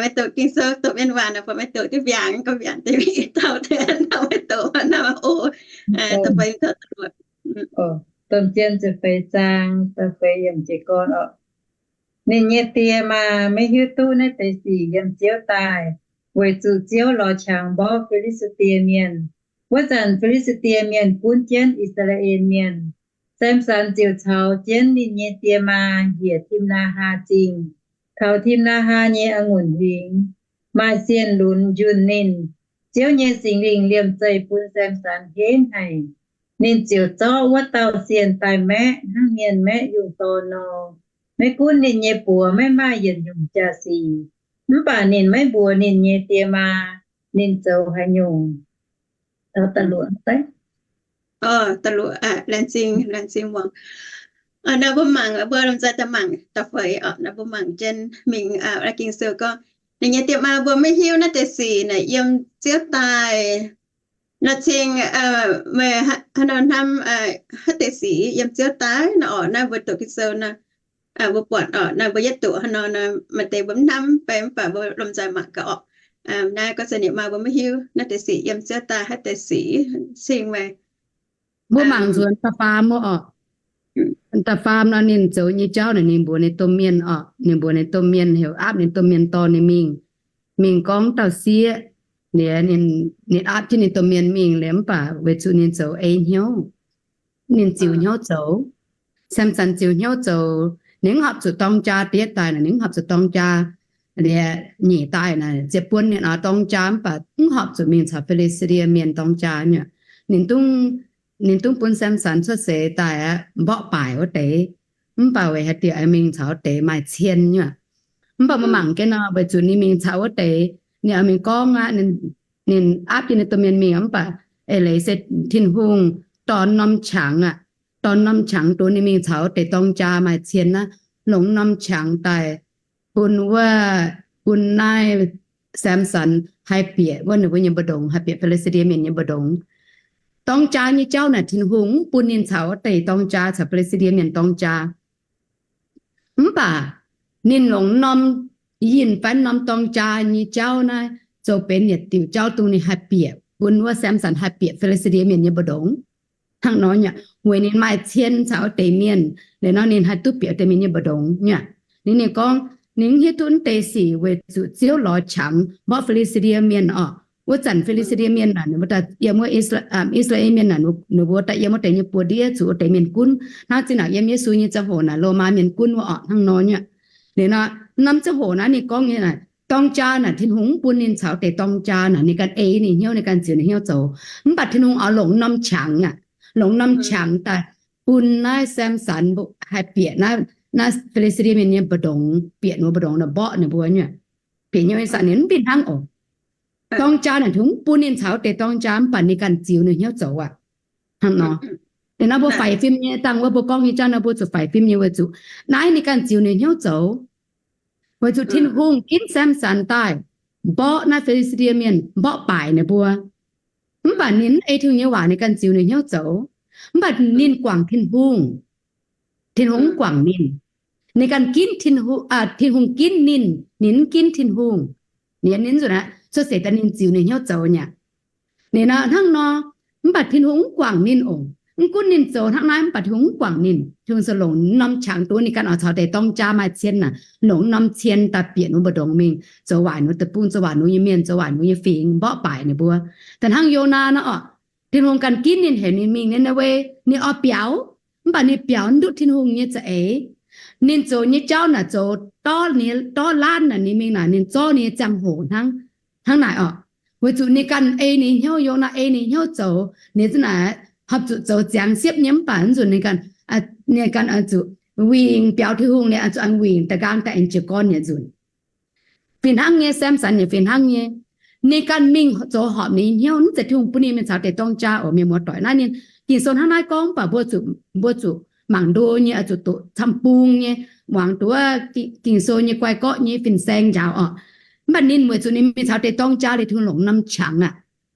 meih doqc Ging-Sou, doqc mienh waac nor, bun meih doqc duqv mbiaangc, gauh mbiaangc deix mingh dauh deix nor meih doqc naaiv oc. Da'feix taux da'luoqc. Domh jien ziepc feix zaang, da'feix yiemc jiez gorn oc. Ninh nyei die maa maiv hiuv duqv naaiv deix sic yiem Ziouv daaih, weic zuqc Ziouv lorz qangx mborqv Fi^li^saa^die Mienh. Wuov zanc Fi^li^saa^die Mienh gunv jienv I^saa^laa^en Mienh. Samson ziouc caux jienv ninh nyei die maa njiec Timnaa^haa Zingh, taux Timnaa^haa nyei a'ngunc huingx, maaih sienh lunx njunh ninh. Ziouv nyei Singx Lingh liemh zeih bun Samson henv haic. Ninh ziouc zorqv wuov dauh sienh daaih maeqv hnangv mienh maeqv yungh dorn nor. Maiv gunv ninh nyei buoz maiv maaih yietc nyungc jaa-sic, mv baac ninh maiv mbuox ninh nyei die maa ninh zoux haaix nyungc. Laengz zingh, laengz zingh muangx. Naaiv mbuo mangc, mbuo lomh nzoih daaih mangc da'feix oc. Naaiv mbuo mangc jienv mingh, Ging-Sou gorngv, ninh nyei die maa mbuo maiv hiuv naaiv deix sic naaic yiem Ziouv daaih. Nor cingx meih haaix nor hnamv haaix deix sic yiem Ziouv daaih nor oc. Naaiv mbuo doqc Ging-Sou nor, mbuo buatc oc, naaiv mbuo yietv doqc haaix nor nor, maaih deix mbuo mv hnamv fai mv baac mbuo lomh nzoih mangc gaax oc. Naaiv gorngv se ninh maa mbuo maiv hiuv naaiv deix sic yiem Ziouv daaih haaix deix sic. Cingx meih mbuo mangc nzuonx da'faam wuov oc. Da'faam nor ninh zoux nyei jauv naaic ninh mbuox ninh domh mienh oc, ninh mbuox ninh domh mienh heuc aapv ninh domh mienh dorh ninh mingh, mingh gorngv dauh sieqv. Liuz ninh aapv jienv ninh domh mienh mingh liuz mv baac weic zuqc ninh zoux ei hnyouv, ninh ziux hnyouv zoux. Samson ziux hnyouv zoux, ninh mv horpc zuqc dorng jaa diev daaih naaic, ninh mv horpc zuqc dorng jaa. Liuz nyic daaih naaic ziouc buonv ninh oix dorng jaa mv baac mv horpc zuqc mingh caux Fi^li^saa^die Mienh dorng jaa nyei. Ninh dungv, ninh dungv bun Samson cuotv seix daaih aqv, mborqv baaic wuov deix. Mv baac weic haaix diuc aengx mingh caux wuov deix maaih cien nyei. Mv baac mbuo mangc jienv nor, weic zuqc ninh mingh caux wuov deix, ninh oix mingh gorngv aqv, ninh aapv jienv ninh domh mienh mingh mv baac Eix leiz se Tin-Hungh dorh norm qangx aqv, dorh norm qangx dongh ninh mingh caux deix dorng jaa maaih cien naaiv, longc norm qangx daaih bun wuov, bun naaiv Samson haih bieqc wuov ninh mbuo nyei mbu'ndongx, haih bieqc Fi^li^saa^die Mienh nyei mbu'ndongx. Dorng jaa nyei jauv naaic Tin-Hungh mv bun ninh caux deix dorng jaa, caux Fi^li^saa^die Mienh dorng jaa. Mv baac ninh longc norm yinh fai norm dorng jaa nyei jauv naaiv zoux benx yietc diuc jauv dongh ninh haih bieqc, bun wuov Samson haih bieqc Fi^li^saa^die Mienh nyei mbu'ndongx. Hnangv nor nyei, weic ninh maaih cien caux deix mienh, liuz nor ninh haih duqv bieqc deix mienh nyei mbu'ndongx nyei. Ninh, ninh gorngv ninh mv hiuv duqv naaiv deix sic weic zuqc Ziouv lorz qangx mborqv Fi^li^saa^die Mienh orqc. Wuov zanc Fi^li^saa^die Mienh naaic ninh mbuo daaih yiem wuov Isla, Isla^en Mienh naaic ninh mbuo daaih yiem wuov deix nyei buoz-ndiev zuqc wuov deix mienh gunv. Hnangv zinh naaic yiem Yesu nyei ziangh hoc naaic Lomaa Mienh gunv wuov orqc, hnangv nor nyei. Liuz nor, norm ziangh hoc naaiv ninh gorngv nyei naaic, dorng jaa naaic Tin-Hungh mv bun ninh caux deix dorng jaa naaic, ninh ganh ei ninh hnyouv, ninh ganh ziux ninh hnyouv zoux. Mv baac Tin-Hungh oix longc norm qangx aqv, longc norm qangx daaih bun naaiv Samson haih bieqc naaiv, naaiv Fi^li^saa^die Mienh nyei mbu'ndongx, bieqc ninh mbu'ndongx, mborqv ninh mbuo nyei. Bieqc nyei ih zanc ninh mv fih hnangv oc. Dorng jaa naaic Tin-Hungh mv bun ninh caux deix dorng jaa, mv baac ninh ganh ziux ninh hnyouv zoux aqv. Hnangv nor, liuz nor mbuo faix fim nyei dangh wuov mbuo gorngv nyei jauv nor mbuo zuqc faix fim nyei weic zuqc naaiv ninh ganh ziux ninh hnyouv zoux. Weic zuqc Tin-Hungh ginv Samson daaih mborqv naaiv Fi^li^saa^die Mienh, mborqv baaic ninh mbuo. Mv baac ninh mv ei Tin-Hungh nyei waac, ninh ganh ziux ninh hnyouv zoux. Mv baac ninh guangc Tin-Hungh, Tin-Hungh mv guangc ninh. Ninh ganh ginv Tin-Hungh, Tin-Hungh ginv ninh, ninh mv ginv Tin-Hungh. Ninh, ninh nzunc aqv, cuotv seix daaih ninh ziux ninh hnyouv zoux nyei. Ninh nor hnangv nor, mv baac Tin-Hungh mv guangc ninh oc. Mv gunv ninh zoux hnangv naaiv mv baac Tin-Hungh mv guangc ninh. Tin-Hungh se longc norm qangx dongh ninh ganh oix caux deix dorng jaa maaih cien naaic, longc norm cien daaih bieqc ninh mbu'ndongx mingh zoux waaic ninh deic-bung, zoux waaic ninh nyei mienh, zoux waaic ninh nyei fingx, mborqv baaic ninh mbuo. Da'hnangv Yonaa nor orqc, Tin-Hungh ganh ginv ninh heuc ninh mingh Ni^naa^we, ninh oix biaux, mv baac ninh biaux mv duqv Tin-Hungh nyei za'eix. Ninh zoux nyei jauv naaic zoux dorv, dorv laanv naaic ninh mingh naaic ninh zorqv ninh nyei ziangh hoc hnangv, hnangv naaic orqc. Weic zuqc ninh ganh ei ninh hnyouv, Yonaa ei ninh hnyouv zoux, ninh za'naaic horpc zuqc zoux ziangx siepv nyei mv baac nzunc ninh ganh, ninh ganh oix zuqc wingc biaux Tin-Hungh, ninh oix zuqc aengx wingc da'nqaang daaih aengx jiez gorn yietc nzunc. Fih hnangv nyei, Samson yaac fih hnangv nyei. Ninh ganh mingh zoux horpc ninh nyei hnyouv, mv zeiz Tin-Hungh bun ninh mingh caux deix dorng jaa oc. Mienh muoz-doic, naaiv ninh Ging-Sou hnangv naaiv gorngv, mv baac mbuo zuqc, mbuo zuqc mangc ndo nyei, oix zuqc doqc camv-bung nyei, muangx duqv Ging-Sou nyei guai gorqv nyei fin-saeng njaaux orqc. Mv baac ninh weic zuqc ninh mingh caux deix dorng jaa liuz Tin-Hungh longc norm qangx aqv.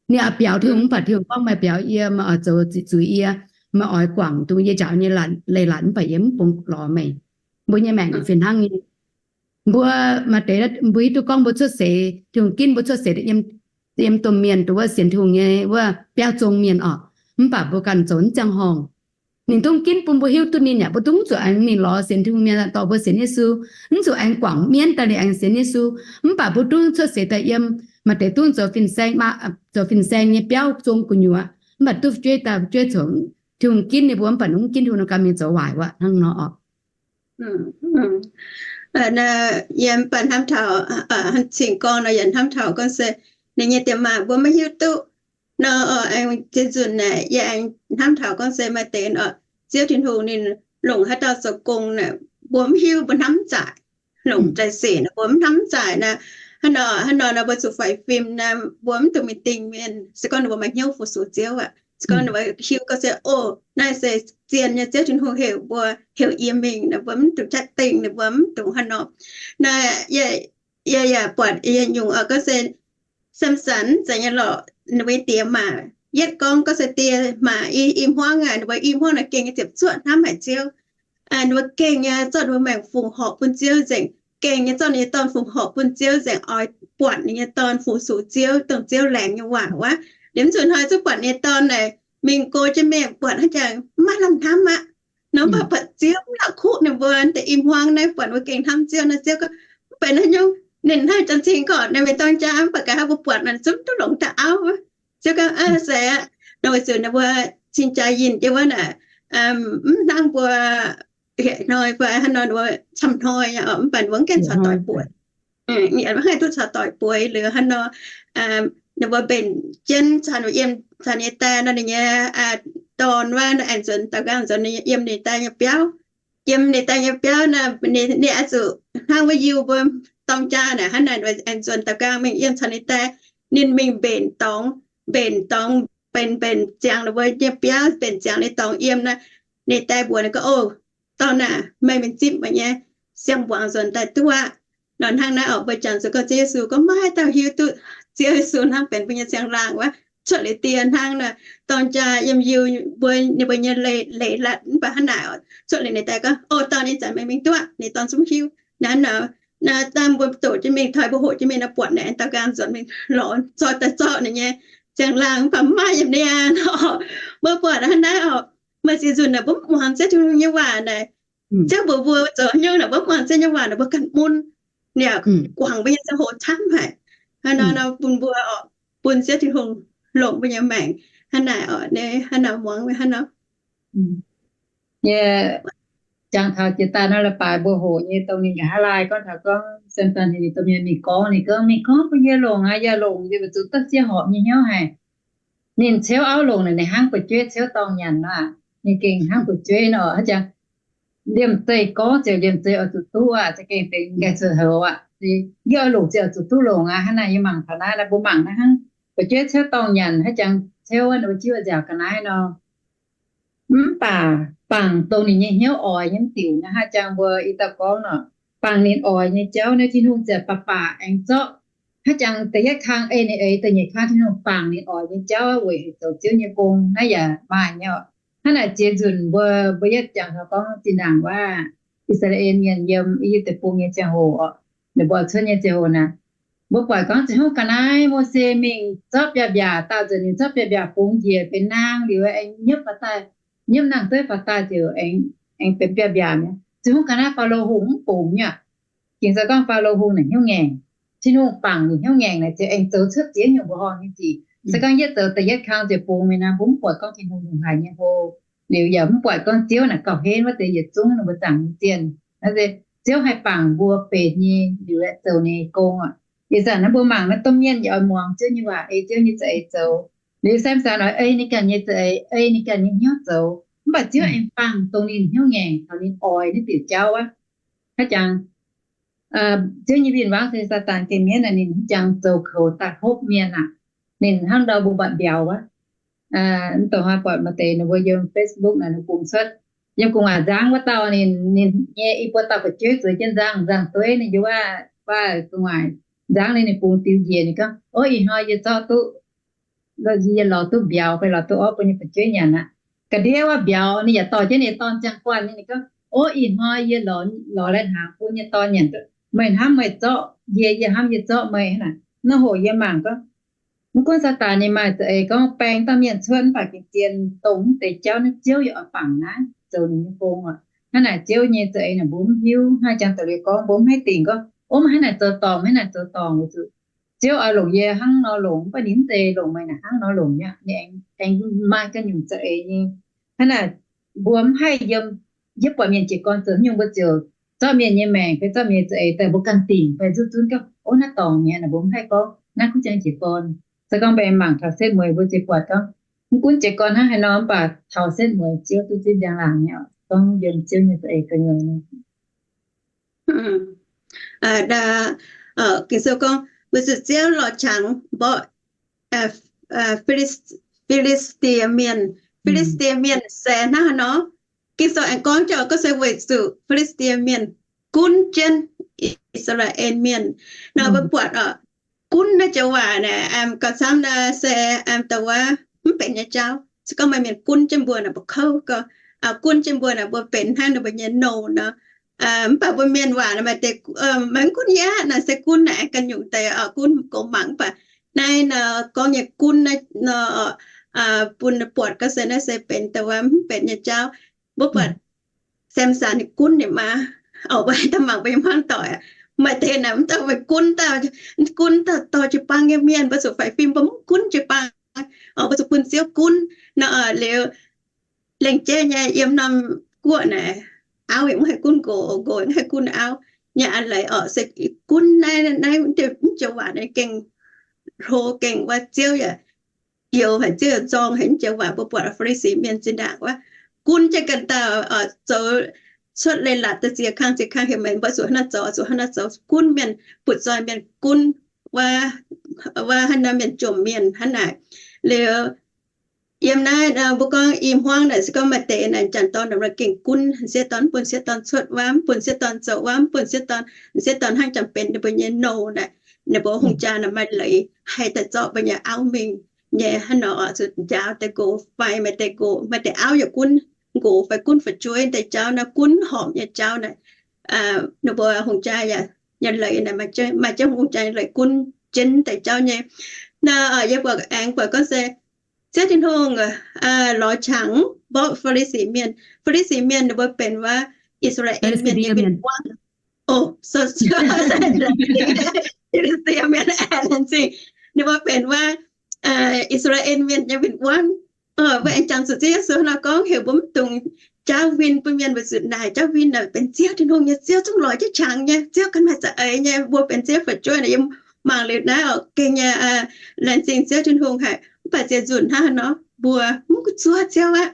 Ninh oix biaux Tin-Hungh mv baac Tin-Hungh gorngv meih biaux yie, meih oix zoux ziqc zuiz yie, meih oix guangc dongh yie njaaux nyei leiz-latc mv baac yie mv bungx lorz meih. Mbuo nyei maengc fih hnangv nyei. Mbuo maaih deix mbuo hiuv duqv gorngv mbuo cuotv seix, Tin-Hungh ginv mbuo cuotv seix yiem domh mienh dongh wuov sienx Tin-Hungh nyei wuov biauv zong mienh orqc. Mv baac mbuo ganh zoux mv ziangh horngh. Ninh dungv ginv bun mbuo hiuv duqv ninh yaac mbuo dungv zuqc aengx mingh lorz sienx Tin-Hungh mienh daaih dorh mbuo sienx Yesu. Mv zuqc aengx guangc mienv daaih liuz aengx sienx Yesu. Mv baac mbuo dungv cuotv seix daaih yiem, maaih deix dungv zoux fin-saeng, zoux fin-saeng nyei biauv zong gu'nyuoz, mv baac duqv fu'jueiv daaih fu'jueiv coc. Tin-Hungh ginv ninh mbuo mv baac ninh mv ginv Tin-Hungh ganh mingh zoux waaic wuov hnangv nor orqc. Yie mv baac hnamv taux, cingx gorngv nor yaac hnamv taux gorngv se ninh nyei diex maac mbuo maiv hiuv duqv nor, aengx zien nzunc naaic yie aengx hnamv taux gorngv se maaih deix orqc, Ziouv Tin-Hungh ninh longc haaix dauh zoux gong naaic mbuo mv hiuv, mbuo hnamv mv zaaic. Longc zaaix sic naaic mbuo mv hnamv mv zaaic naaic. Hnangv nor, hnangv nor naaic mbuo zuqc faix fim naaic mbuo mv dungx mingh dingh mienh. Se gorngv ninh mbuo maaih hnyouv fu-sux Ziouv aqv, se gorngv ninh mbuo hiuv gorngv se, o, naaiv se zien nyei Ziouv Tin-Hungh heuc mbuo, heuc yie mingh naaic mbuo mv dungx jatv dingh, ninh mbuo mv dungx hnangv nor. Naaiv yie yaac buatc yie nyungc oix gorngv se Samson zanc nyei lorqc, ninh mbuo diex maac yietv gorngv, gorngv se diex maac i hmuangv aqv, ninh mbuo i hmuangv naaic gengh nyei ziepc zuoqv hnamv haic Ziouv. Ninh mbuo gengh nyei zorqv ninh mbuo maengc fungc horpc bun Ziouv nzengc, gengh nyei zorqv ninh nyei dorn fungc horpc bun Ziouv nzengc, oix buatc ninh nyei dorn fu-sux Ziouv, dongh Ziouv laengz nyei waac wuov. Liemh zuqc hnoi zungv buatc ninh nyei dorn naaic mingh go jienv mingh, buatc hnangv jangx maiv lamh hnamv aqv. Nor mv baac buatc Ziouv mv la'kuqv ninh mbuo deix i hmuangv naaiv, buatc mbuo gengh hnamv Ziouv nor, Ziouv gorngv, mv benx haaix nyungc, ninh hnangv janx-cing gorqv ninh mingh dorng jaa, mv baac nqa'haav mbuo buatc naaic zungv duqv longc daaih auv. Ziouv gorngv, se aqv, nor weic zuqc ninh mbuo cing-jaa yinh jienv wuov naaic, mv hnangv mbuo hnoi fai hnangv nor, ninh mbuo camv hnoi nyei, mv baac ninh mbuo mv gaengh caux doic bueix. Mv haih duqv caux doic bueix liuz hnangv nor, ninh mbuo mbenc jienv caux ninh yiem caux ninh nyei die nor, ninh nyei dorn wuov aengx nzuonx daaux nqaang nzuonx yiem ninh die nyei biauv. Yiem ninh die nyei biauv nor, ninh oix zuqc hnangv wuov Iu mbuo dorng jaa naaic hnangv naaic, aengx nzuonx daaux nqaang mingh yiem caux ninh die. Ninh mingh mbenc dorngx, mbenc dorngx benx, benx ziangx ninh mbuo nyei biauv, benx ziangx ninh dorngx yiem naaiv. Ninh die mbuox ninh gorngv, O, dorn aah, meih mingh zipv meih nyei siang-mbuangz nzuonx daaih duqv aqv. Nor hnangv naaiv oc, mbuo jangx zuqc gorngv Ziouv Yesu gorngv maiv dauh hiuv duqv Ziouv Yesu hnangv benx mbuo nyei siang-laangh wuov. Cuotv liuz die hnangv nor, dorng jaa yiem Yiuh mbuo, ninh mbuo nyei leiz-latc mv baac hnangv naaic oc, cuotv liuz ninh die gorngv, O, dorn, ih zanc meih mingh duqv, ninh dorn zungv hiuv. Naaiv nor, naaiv dangh mbuo doqc jienv mingh, toi mbuo hoqc jienv mingh nor, buatc naaic dorn ganh nzuonx mingh lorz zorqv daaih zorqv ninh nyei siang-laangh mv baac maiv yiem niaa. Mbuo buatc hnangv naaiv oc, maaih ziex nzunc naaic mbuo mv muangx Ziouv Tin-Hungh nyei waac naaic, Ziouv mbuox mbuo zoux haaix nyungc naaic mbuo mv muangx Ziouv nyei waac naaic mbuo ganh mun, ninh guangc mbuo nyei ziangh hoc camv haic. Hnangv nor nor bun mbuo oc, bun Ziouv Tin-Hungh longc mbuo nyei maengc hnangv naaic oc, hnangv nor muangx hnangv nor. Yie jangx taux jiex daaih nor, la'baaix mbuo hoqc nyei dongh ninh nqa'haav laai gorngv taux gorngv Samson heuc ninh domh mienh mingh gorngv, ninh gorngv, Mingh gorngv bun yie longc aqv, yaac longc yie weic zuqc duqv ziex horpc nyei hnyouv haic. Ninh ceuv auv longc naaic, ninh hnangv fu'jueiv ceuv dorngh nyanc nor aqv. Ninh gengh hnangv fu'jueiv nor, haaix jangx liemh zeih gorngv ziouc liemh zeih oix zuqc duqv aqv, za'gengh benx nqaih cuotv houx aqv. Yie oix longc ziouc oix zuqc duqv longc aqv. Hnangv naaic yie mangc taux naaiv, naaiv mbuo mangc naaiv hnangv fu'jueiv ceuv dorngh nyanc, haaix jangx ceuv wuov ninh mbuo jiuv nziaauc ga'naaiv nor, mv baac bangc dongh ninh nyei hnyouv oix nyei mv diuc naaiv, haaix jangx mbuo ih dauh gorngv nor, bangc ninh oix nyei jauv naaiv Tin-Hungh ziouc baac baac aengx zorqv. Haaix jangx da'yietv kang ei ninh eix, da'nyeic kang Tin-Hungh bangc ninh oix nyei jauv weic heuc zoux Ziouv nyei gong naaiv yaac maaih nyei oc. Hnangv naaic ziex nzunc mbuo, mbuo yietv jangx taux gorngv zinh ndaangc wuov I^saa^laa^en Mienh yiem I^yipv Deic-Bung nyei ziangh hoc oc, ninh mbuo cuotv nyei ziangh hoc naaic, mbuo buatc gorngv ziouc hungh ga'naaiv Mose mingh zorqv biaav-mbiaac, daauh nzunc ninh zorqv biaav-mbiaac bungx njiec benx naang liuz aengx nyiepv faaux daaih, nyiepv nangh dueiv faaux daaih ziouc aengx benx biaav-mbiaac mi'aqv. Ziouc hungh ga'naaiv Faalo Hungh mv bungx mi'aqv. Ging se gorngv Faalo Hungh naaic hnyouv ngaengc, Tin-Hungh bangc ninh hnyouv ngaengc naaic ziouc aengx zoux cuotv ziex nyungc mbuoqc horngh nyei sic. Se gorngv yietv zoux da'yietv kang ziouc bungx mi'aqv nor, mbuo mv buatc gorngv Tin-Hungh longc haic nyei hlo. Liuz yaac mv buatc gorngv Ziouv naaic gauh henv wuov deix yietc zungv ninh mbuo zaangc nyei zienh. Naaiv se Ziouv haih bangc mbuo benx nyei liuz aeqv, zoux ninh nyei gong aqv. Ih zanc naaiv mbuo mangc naaiv domh mienh yaac oix muangx Ziouv nyei waac, ei Ziouv nyei za'eix zoux. Liuz Samson oix ei ninh ganh nyei za'eix, ei ninh ganh nyei hnyouv zoux, mv baac Ziouv aengx bangc dongh ninh hnyouv ngaengc taux ninh oix naaiv diuc jauv aqv. Haaix jangx Ziouv nyei win-wangv se Saadaan gengh mienv naaic, ninh haaix jangx zoux koux daaih hopv mienh aqv. Ninh hnangv ndau mbuo buatc mbiauz wuov, mv dongh hnoi buatc maaih deix ninh mbuo yiem Facebook naaic ninh bungx cuotv, yiem gu'nguaaic nzangv wuov dauh ninh, ninh nyei i buo dauh fu'jueiv zueiz jienv nzangv, nzangv-dueiv ninh yiem wuov, wuov gu'nguaaic nzangv ninh, ninh bungx diux njiec, ninh gorngv, Ov, ih hnoi yie zorqv duqv, yie lorz duqv mbiauz fai lorz duqv orv bun nyei fu'jueiv nyanc aqv. Ga'ndiev wuov mbiauz ninh yaac dorh jienv ninh dorn ziangh guanh nyei. Ninh gorngv, Ov, ih hnoi yie lorz, lorz lai-hnaangx bun nyei dorn nyanc duqv. Meih hnamv meih zorqv yie, yie hnamv yie zorqv meih hnangv naaic. Naaiv hoc yie mangc gorngv, mv gunv Saadaan ninh maaih za'eix gorngv baeng dauh mienh cuotv, mv baac gengh zien dongh mv deix jauv naaiv Ziouv yaac oix bangc naaiv zoux ninh nyei gong aqv. Hnangv naaic Ziouv nyei za'eix naaic mbuo mv hiuv. Hnangv jangx da'liuz gorngv mbuo mv haih dingc gorngv, Ov, meih hnangv naaic zoux dorngc, meih hnangv naaic zoux dorngc, weic zuqc Ziouv oix longc yie hnangv nor longc, mv baac ninh mv zeiz longc meih naaic hnangv nor longc mi'aqv. Ninh aengx, aengx maaih ganh nyungc za'eix nyei. Hnangv naaic mbuo mv haih yiem, yie buatc mienh jiez gorn zoux haaix nyungc mbuo ziouc zorqv mienh nyei maengc fai zorqv mienh nyei za'eix daaih mbuo ganh dingc fai zuqv zunv gorngv, Ov, naaiv dorngc mi'aqv, naaic mbuo mv haih gorngv naaiv kuv jang jiez gorn. Se gorngv mbuo aengx mangc taux setv mueiz mbuo ziouc buatc gorngv, mv gunv jiez gorn hnangv haaix nor, mv baac taux setv mueiz Ziouv duqv zipv njang-laangc nyei oc, gorngv yiem Ziouv nyei za'eix gu'nyuoz nyei. Ging-Sou gorngv, weic zuqc Ziouv lorz qangx mborqv Fi^li^saa^die Mienh. Fi^li^saa^die Mienh se hnangv haaix nor? Ging-Sou aengx gorngv jauv gorngv se weic zuqc Fi^li^saa^die Mienh gunv jienv I^saa^laa^en Mienh. Nor mbuo buatc oc, gunv naaiv joux waac naaic, gauh camv naaic se, da'wuov, mv benx nyei jauv. Se gorngv maaih mienh gunv jienv mbuo naaic, mbuo kouv gorngv, gunv jienv mbuo naaic, mbuo benx hnangv ninh mbuo nyei nouh nor. Mv baac mbuo mienh waac naaic maaih deix, maiv gunv yie aqv naaic, se gunv naaic ganh nyungc deix, gunv goux mangc. Mv baac naaiv nor gorngv nyei gunv naaiv nor, bun buatc gorngv se naaiv se benx da'wuov mv benx nyei jauv. Mbuo buatc Samson ninh gunv ninh maa. Oc, mbuo daaih mangc mbuo nyei hmuangv doic, maaih deix naaic mv dauh meih gunv, gunv dauh dorh jiu-baang nyei mienh, mbuo zuqc faix fim mbuo mv gunv jiu-baang. Oc, mbuo zuqc bun Ziouv gunv nor. Liuz, lengc jeiv nyei yiem norm guoqv naaic, auv yaac mv haih gunv nqox, nqox yaac mv haih gunv auv. Nyei a'leiz oc, se gunv naaiv, naaiv, mv joux waac naaiv gengh hlo gengh wuov, Ziouv yaac youx haic, Ziouv yaac zorng haic. Mv joux waac mbuo buatc Fi^li^saa^die Mienh zinh ndaangc wuov, gunv jienv ganh dauh zoux, cuotv leiz-latc daaih ziex kang ziex kang heuc meih mbuo zuqc hnangv naaiv zoux, zuqc hnangv naaiv zoux, gunv mienh, butv-zoih mienh, gunv wuov, hnangv naaiv mienh jomc mienh hnangv naaic. Liuz Yiem naaiv mbuo gorngv i hmuangv naaic se gorngv maaih deix naaic m'jangc dorn naaic gengh gunv sieqv dorn, mv bun sieqv dorn cuotv wuov, mv bun sieqv dorn zoux wuov, mv bun sieqv dorn, sieqv dorn hnangv jangx benx ninh mbuo nyei nouh naaic, ninh mbuo hungh jaa naaic maaih leiz haih daaih zorqv mbuo nyei auv mingh nyei hnangv nor oc. Zuqc njaaux deix nqox fai maaih deix nqox, maaih deix auv yaac gunv nqox fai gunv fu'jueiv deix jauv naaiv, gunv horpc nyei jauv naaic, ninh mbuo hungh jaa yaac nyei leiz naaic, maaih jienv hungh jaa nyei leiz gunv jienv deix jauv nyei. Naaiv yie buatc aengx buatc gorngv se Ziouv Tin-Hungh lorz qangx mborqv Fi^li^si Mienh. Fi^li^si Mienh ninh mbuo benx wuov I^saa^laa^en Mienh nyei win-wangv. Fi^li^si Mienh aengx laengz zingh, ninh mbuo benx wuov I^saa^laa^en Mienh nyei win-wangv. Mbuo aengx jangx zuqc Ziouv Yesu nor gorngv heuc mbuo mv dungx jaauv win bun mienh, weic zuqc naaic jaauv win naaic benx Ziouv Tin-Hungh nyei. Ziouv zungv lorz jienv qangx nyei. Ziouv ganh maaih za'eix nyei. Mbuo benx Ziouv fu'jueiv naaic yiem mangc liuz naaiv oc, gengh nyei laengz zingh Ziouv Tin-Hungh haic. Mv baac ziex nzunc hnangv haaix nor mbuo mv gunv zuov Ziouv aqv.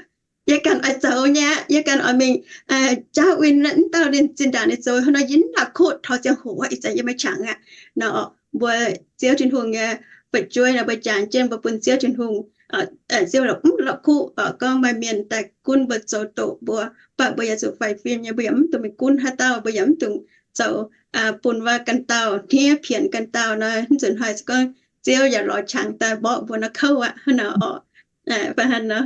Yie ganh oix zoux nyei aqv. Yie ganh oix mingh jaauv win wuov dauh, ninh zinh ndaangc ninh zoux haaix nor yie mv la'kuqv, taux ziangh hoc ih zanc yie maiv qangx aqv nor. Mbuo Ziouv Tin-Hungh nyei fu'jueiv nor, mbuo jangx jienv mbuo bun Ziouv Tin-Hungh, Ziouv mv la'kuqv gorngv maaih mienh daaih gunv mbuo, zoux doqc mbuo, mv baac mbuo yaac zuqc faix fim nyei. Mbuo yaac mv dungx mingh gunv haaix dauh, mbuo yaac mv dungx zoux bun wuov ganh dauh hniev pienx ganh dauh nor. Mv nzunc hnoi se gorngv Ziouv yaac lorz qangx daaih mborqv mbuo nor kouv aqv hnangv nor oc. Fai hnangv nor.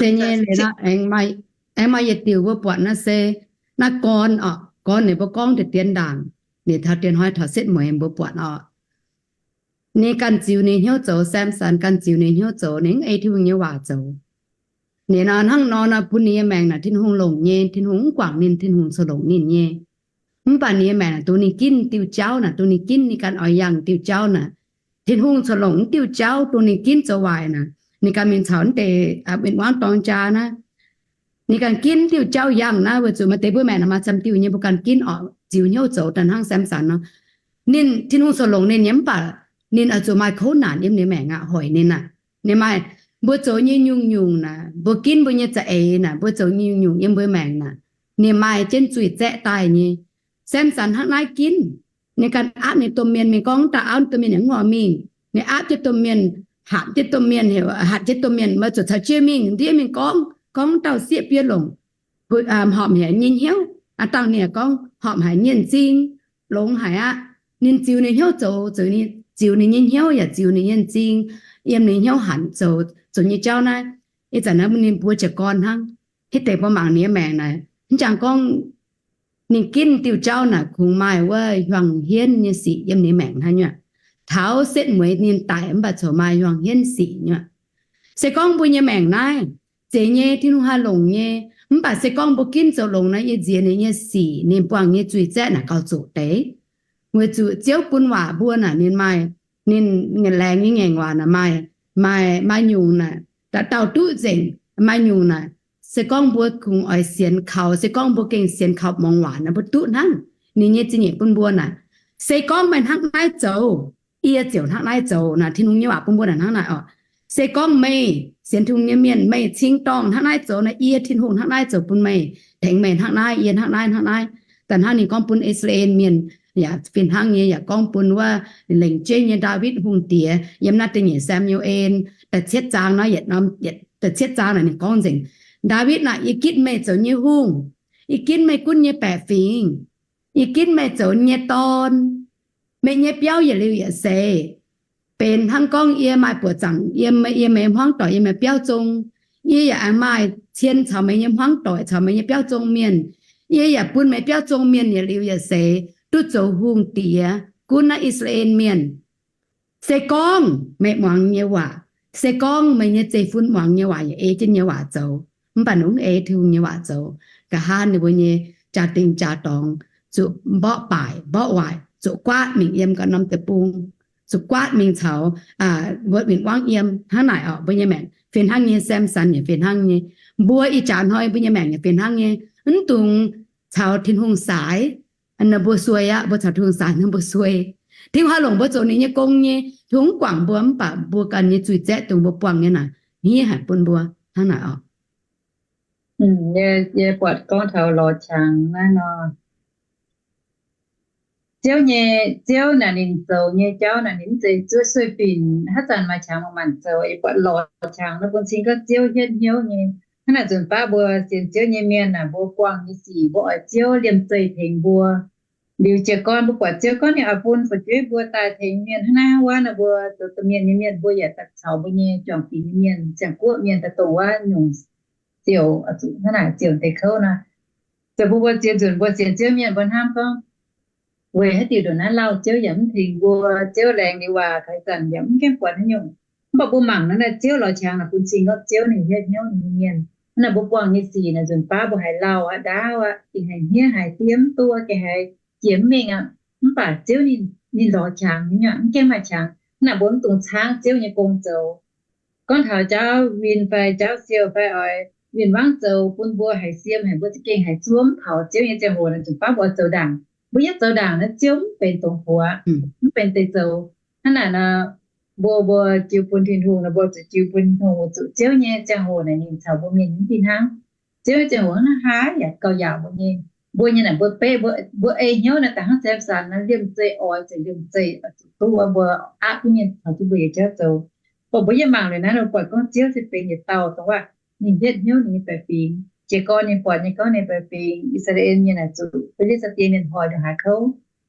Se nyei, aengx maaih yietc diuc mbuo buatc naaiv se naaiv gorn oc, gorn ninh mbuo gorngv deix dien ndaangc, ninh taux dien hnoi taux setv mueiz mbuo buatc oc. Ninh ganh ziux ninh hnyouv zoux, Samson ganh ziux ninh hnyouv zoux, ninh mv ei Tin-Hungh nyei waac zoux. Ninh nor hnangv nor nor bun ninh nyei maengc naaic Tin-Hungh longc nyei, Tin-Hungh mv guangc ninh, Tin-Hungh corc longc ninh nyei. Mv baac ninh nyei maengc naaic dongh ninh ginv diuh jauv naaic, dongh ninh ginv, ninh ganh oix yangh diuh jauv naaic. Tin-Hungh corc longc mv diuh jauv dongh ninh ginv zoux waaic naaic. Ninh ganh mingh caux naaiv deix win-wangv dorng jaa naaiv, ninh ganh ginv diuh jauv yangh naaiv, weic zuqc maaih deix mbuo maengc naaic maaih camv diuh nyei mbuo ganh ginv oc, ziux hnyouv zoux daaih hnangv Samson nor. Ninh, Tin-Hungh corc longc ninh nyei, mv baac ninh oix zuqc maaih kouv naanc yiem ninh maengc aqv, hoic ninh aqv. Ninh maaih, mbuo zoux nyei nyungc-nyungc naaic, mbuo ginv mbuo nyei za'eix naaic, mbuo zoux nyei nyungc-nyungc yiem mbuo maengc naaic, ninh maaih jienv zuiz zaeqv daaih nyei. Samson hnangv naaiv ginv, ninh ganh aapv ninh domh mienh mingh gorngv, dauh auv ninh domh mienh yaac mv oix mingh. Ninh aapv jienv domh mienh, hatc jienv domh mienh, heuc hatc jienv domh mienh, mbuo zuqc caux jienv mingh, ndiev mingh gorngv, gorngv dauh sieqv fiev longc, horpc haic nyei hnyouv. Aa dangh ninh gorngv horpc haic nyei m'zing, longx haic aqv. Ninh ziux ninh hnyouv zoux, ziux ninh nyei hnyouv yaac ziux ninh nyei m'zing, yiem ninh hnyouv hanc zoux, zoux nyei jauv naaiv. Ih zanc naaiv ninh mbuo jiez gorn hnangv. Hitv deix mbuo mangc ninh nyei maengc naaic, mv jangx gorngv ninh ginv diuh jauv naaic kungx maaih wuov hiuang hienv nyei sic yiem ninh maengc hnangv nyuoqc. Taux setv mueiz ninh daic mv baac corc maaih hiuang hienv sic nyuoqc. Se gorngv mbuo nyei maengc naaiv zeiz nyei, Tin-Hungh haih longc nyei, mv baac se gorngv mbuo ginv zoux longx naaiv, yie nziex ninh nyei sic, ninh buangh nyei zuiz zaeqv naaic gauh zoqc deix. Weic zuqc Ziouv bun waac mbuo naaic, ninh maaih, ninh laengz nyei ngaengc waac naaic maaih, maaih, maaih nyungc naaic dauh dauh duqv nzengc. Maaih nyungc naaic, se gorngv mbuo kungx oix sienx kaux, se gorngv mbuo gengh sienx kaux muangx waac naaic, mbuo duqv hnangv. Ninh nyei zingh nyeic bun mbuo naaic, se gorngv meih hnangv naaiv zoux, yie ziouc hnangv naaiv zoux naaic. Tin-Hungh nyei waac bun mbuo naaic hnangv naaic oc. Se gorngv meih sienx Tin-Hungh nyei mienh, meih cing-dorngh hnangv naaiv zoux naaic, yie Tin-Hungh hnangv naaiv zoux bun meih, tengx meih hnangv naaiv, yie hnangv naaiv, hnangv naaiv. Da'hnangv ninh gorngv bun I^saa^laa^en Mienh, yaac fih hnangv nyei yaac gorngv bun wuov lengc jeiv nyei Ndaawitv Hungh Diex yiem naaiv da'nyeic Saa^mu^en da'cietv zaang naaiv, yietc norm, da'cietv zaang naaic ninh gorngv nzengc, Ndaawitv naaic, yie ginv meih zoux nyei hungh, yie ginv meih gunv nyei baeqc fingx, yie ginv meih zoux nyei dorn. Meih nyei biauv yietc liuz yietc seix benx hnangv gorngv yie maaih buoqc zaangc yiem, yiem meih hmuangv doic, yiem meih biauv zong. Yie yaac aengx maaih cien caux meih nyei hmuangv doic, caux meih nyei biauv zong mienh. Yie yaac bun meih biauv zong mienh yietc liuz yietc seix duqv zoux hungh diex gunv naaiv I^saa^laa^en Mienh. Se gorngv meih muangx nyei waac, se gorngv meih nyei zeiv-fun muangx nyei waac yaac ei jienv nyei waac zoux, mv baac mv ei Tin-Hungh nyei waac zoux, nqa'haav ninh mbuo nyei jaa-dingh jaa-dorngx zuqc mborqv baaic mborqv waaic, zuqc guaatv mingh yiem ganh norm deic-bung, zuqc guaatv mingh caux wuov win-wangv yiem. Hnangv naaic oc, mbuo nyei maengc fih hnangv nyei, Samson yaac fih hnangv nyei. Mbuo ih jaax hnoi mbuo nyei maengc yaac fih hnangv nyei. Mv dungx caux Tin-Hungh saaix. Ninh mbuo suei aqv, mbuo caux Tin-Hungh saaix, ninh mbuo suei. Tin-Hungh haih longc mbuo zoux ninh nyei gong nyei. Tin-Hungh mv guangc mbuo, mv baac mbuo ganh nyei zuiz zaeqv dongh mbuo buangh nyei naaic, hniev haic bun mbuo. Hnangv naaic oc. Yie buatc gorngv taux lorz qangx naaiv nor, Ziouv nyei, Ziouv naaic ninh zoux nyei jauv naaic ninh mv zeiz zuov sueih binc haaix zanc maaih qangx maaih manc zoux, yie buatc lorz qangx nor bun cing gorngv Ziouv hietv hnyouv nyei. Hnangv naaic nzunc baav mbuo sienx Ziouv nyei mienh naaic mbuo buangh nyei sic mbuo oix Ziouv liemh zeih tengx mbuo. Liuz jiez gorn mbuo buatc Ziouv gorngv ninh oix bun fu'jueiv mbuo daaih tengx mienh hnangv naaiv wuov nor mbuo zoux domh mienh nyei mienh mbuo yaac daaih caux mbuo nyei juangc fingx nyei mienh, ziangh guoqv mienh daaih dongh wuov nyungc ziouc, hnangv naaic ziouc deix kouv nor. Zoux bun mbuo ziex nzunc mbuo sienx Ziouv mienh mbuo hnamv gorngv, weic haaix diuc ndongc naaiv lauh Ziouv yaac mv tengx mbuo, Ziouv laengz liuz waac haaix zanc yaac mv gaengh buatc haaix nyungc. Mv baac mbuo mangc naaiv naaic Ziouv lorz qangx naaic bun cing gorngv Ziouv ninh hietv hnyouv ninh nyei mienh. Hnangv naaic mbuo buangh nyei sic naaic nzunc baav mbuo haiz lauh aqv, ndaauv aqv, gengh haiz hniev haiz diev mv duqv, gengh haiz jiex mv mingh aqv. Mv baac Ziouv ninh, ninh lorz qangx, ninh mv gaengh maaih qangx. Hnangv naaic mbuo mv dungx caangv Ziouv nyei gong zoux. Gorngv taux jaauv win fai jaauv siou fai oix win-wangv zoux bun mbuo haiz siem haic, mbuo za'gengh haiz zuov mv taux Ziouv nyei ziangh hoc naaic nzunc baav mbuo oix zoux ndaangc. Mbuo yietv zoux ndaangc naaiv Ziouv mv benx dongh huox, mv benx deix zoux. Hnangv naaic nor, mbuo, mbuo jiu bun Tin-Hungh nor, mbuo zuqc jiu bun Tin-Hungh weic zuqc Ziouv nyei ziangh hoc naaic ninh caux mbuo mienh mv fih hnangv. Ziouv nyei ziangh hoc hnangv haaix yaac gauh yaauc mbuo nyei. Mbuo nyei naaic mbuo beqv, mbuo, mbuo ei hnyouv naaiv daaih hnangv Samson naaiv liemh zeih oix, ziouc liemh zeih oix zuqc duqv wuov mbuo aqv duqv mienh caux jienv mbuo yietc jauv zoux. Mv baac mbuo yie mangc liuz naaiv nor buatc gorngv Ziouv se benx yietc dauh dongh waac ninh hietv hnyouv ninh nyei baeqc fingx. Jiez gorn ninh buatc nyei gorngv ninh baeqc fingx I^saa^laa^en mienh naaic zuqc Fi^li^saa^die mienh hoic ndongc haaix kouv.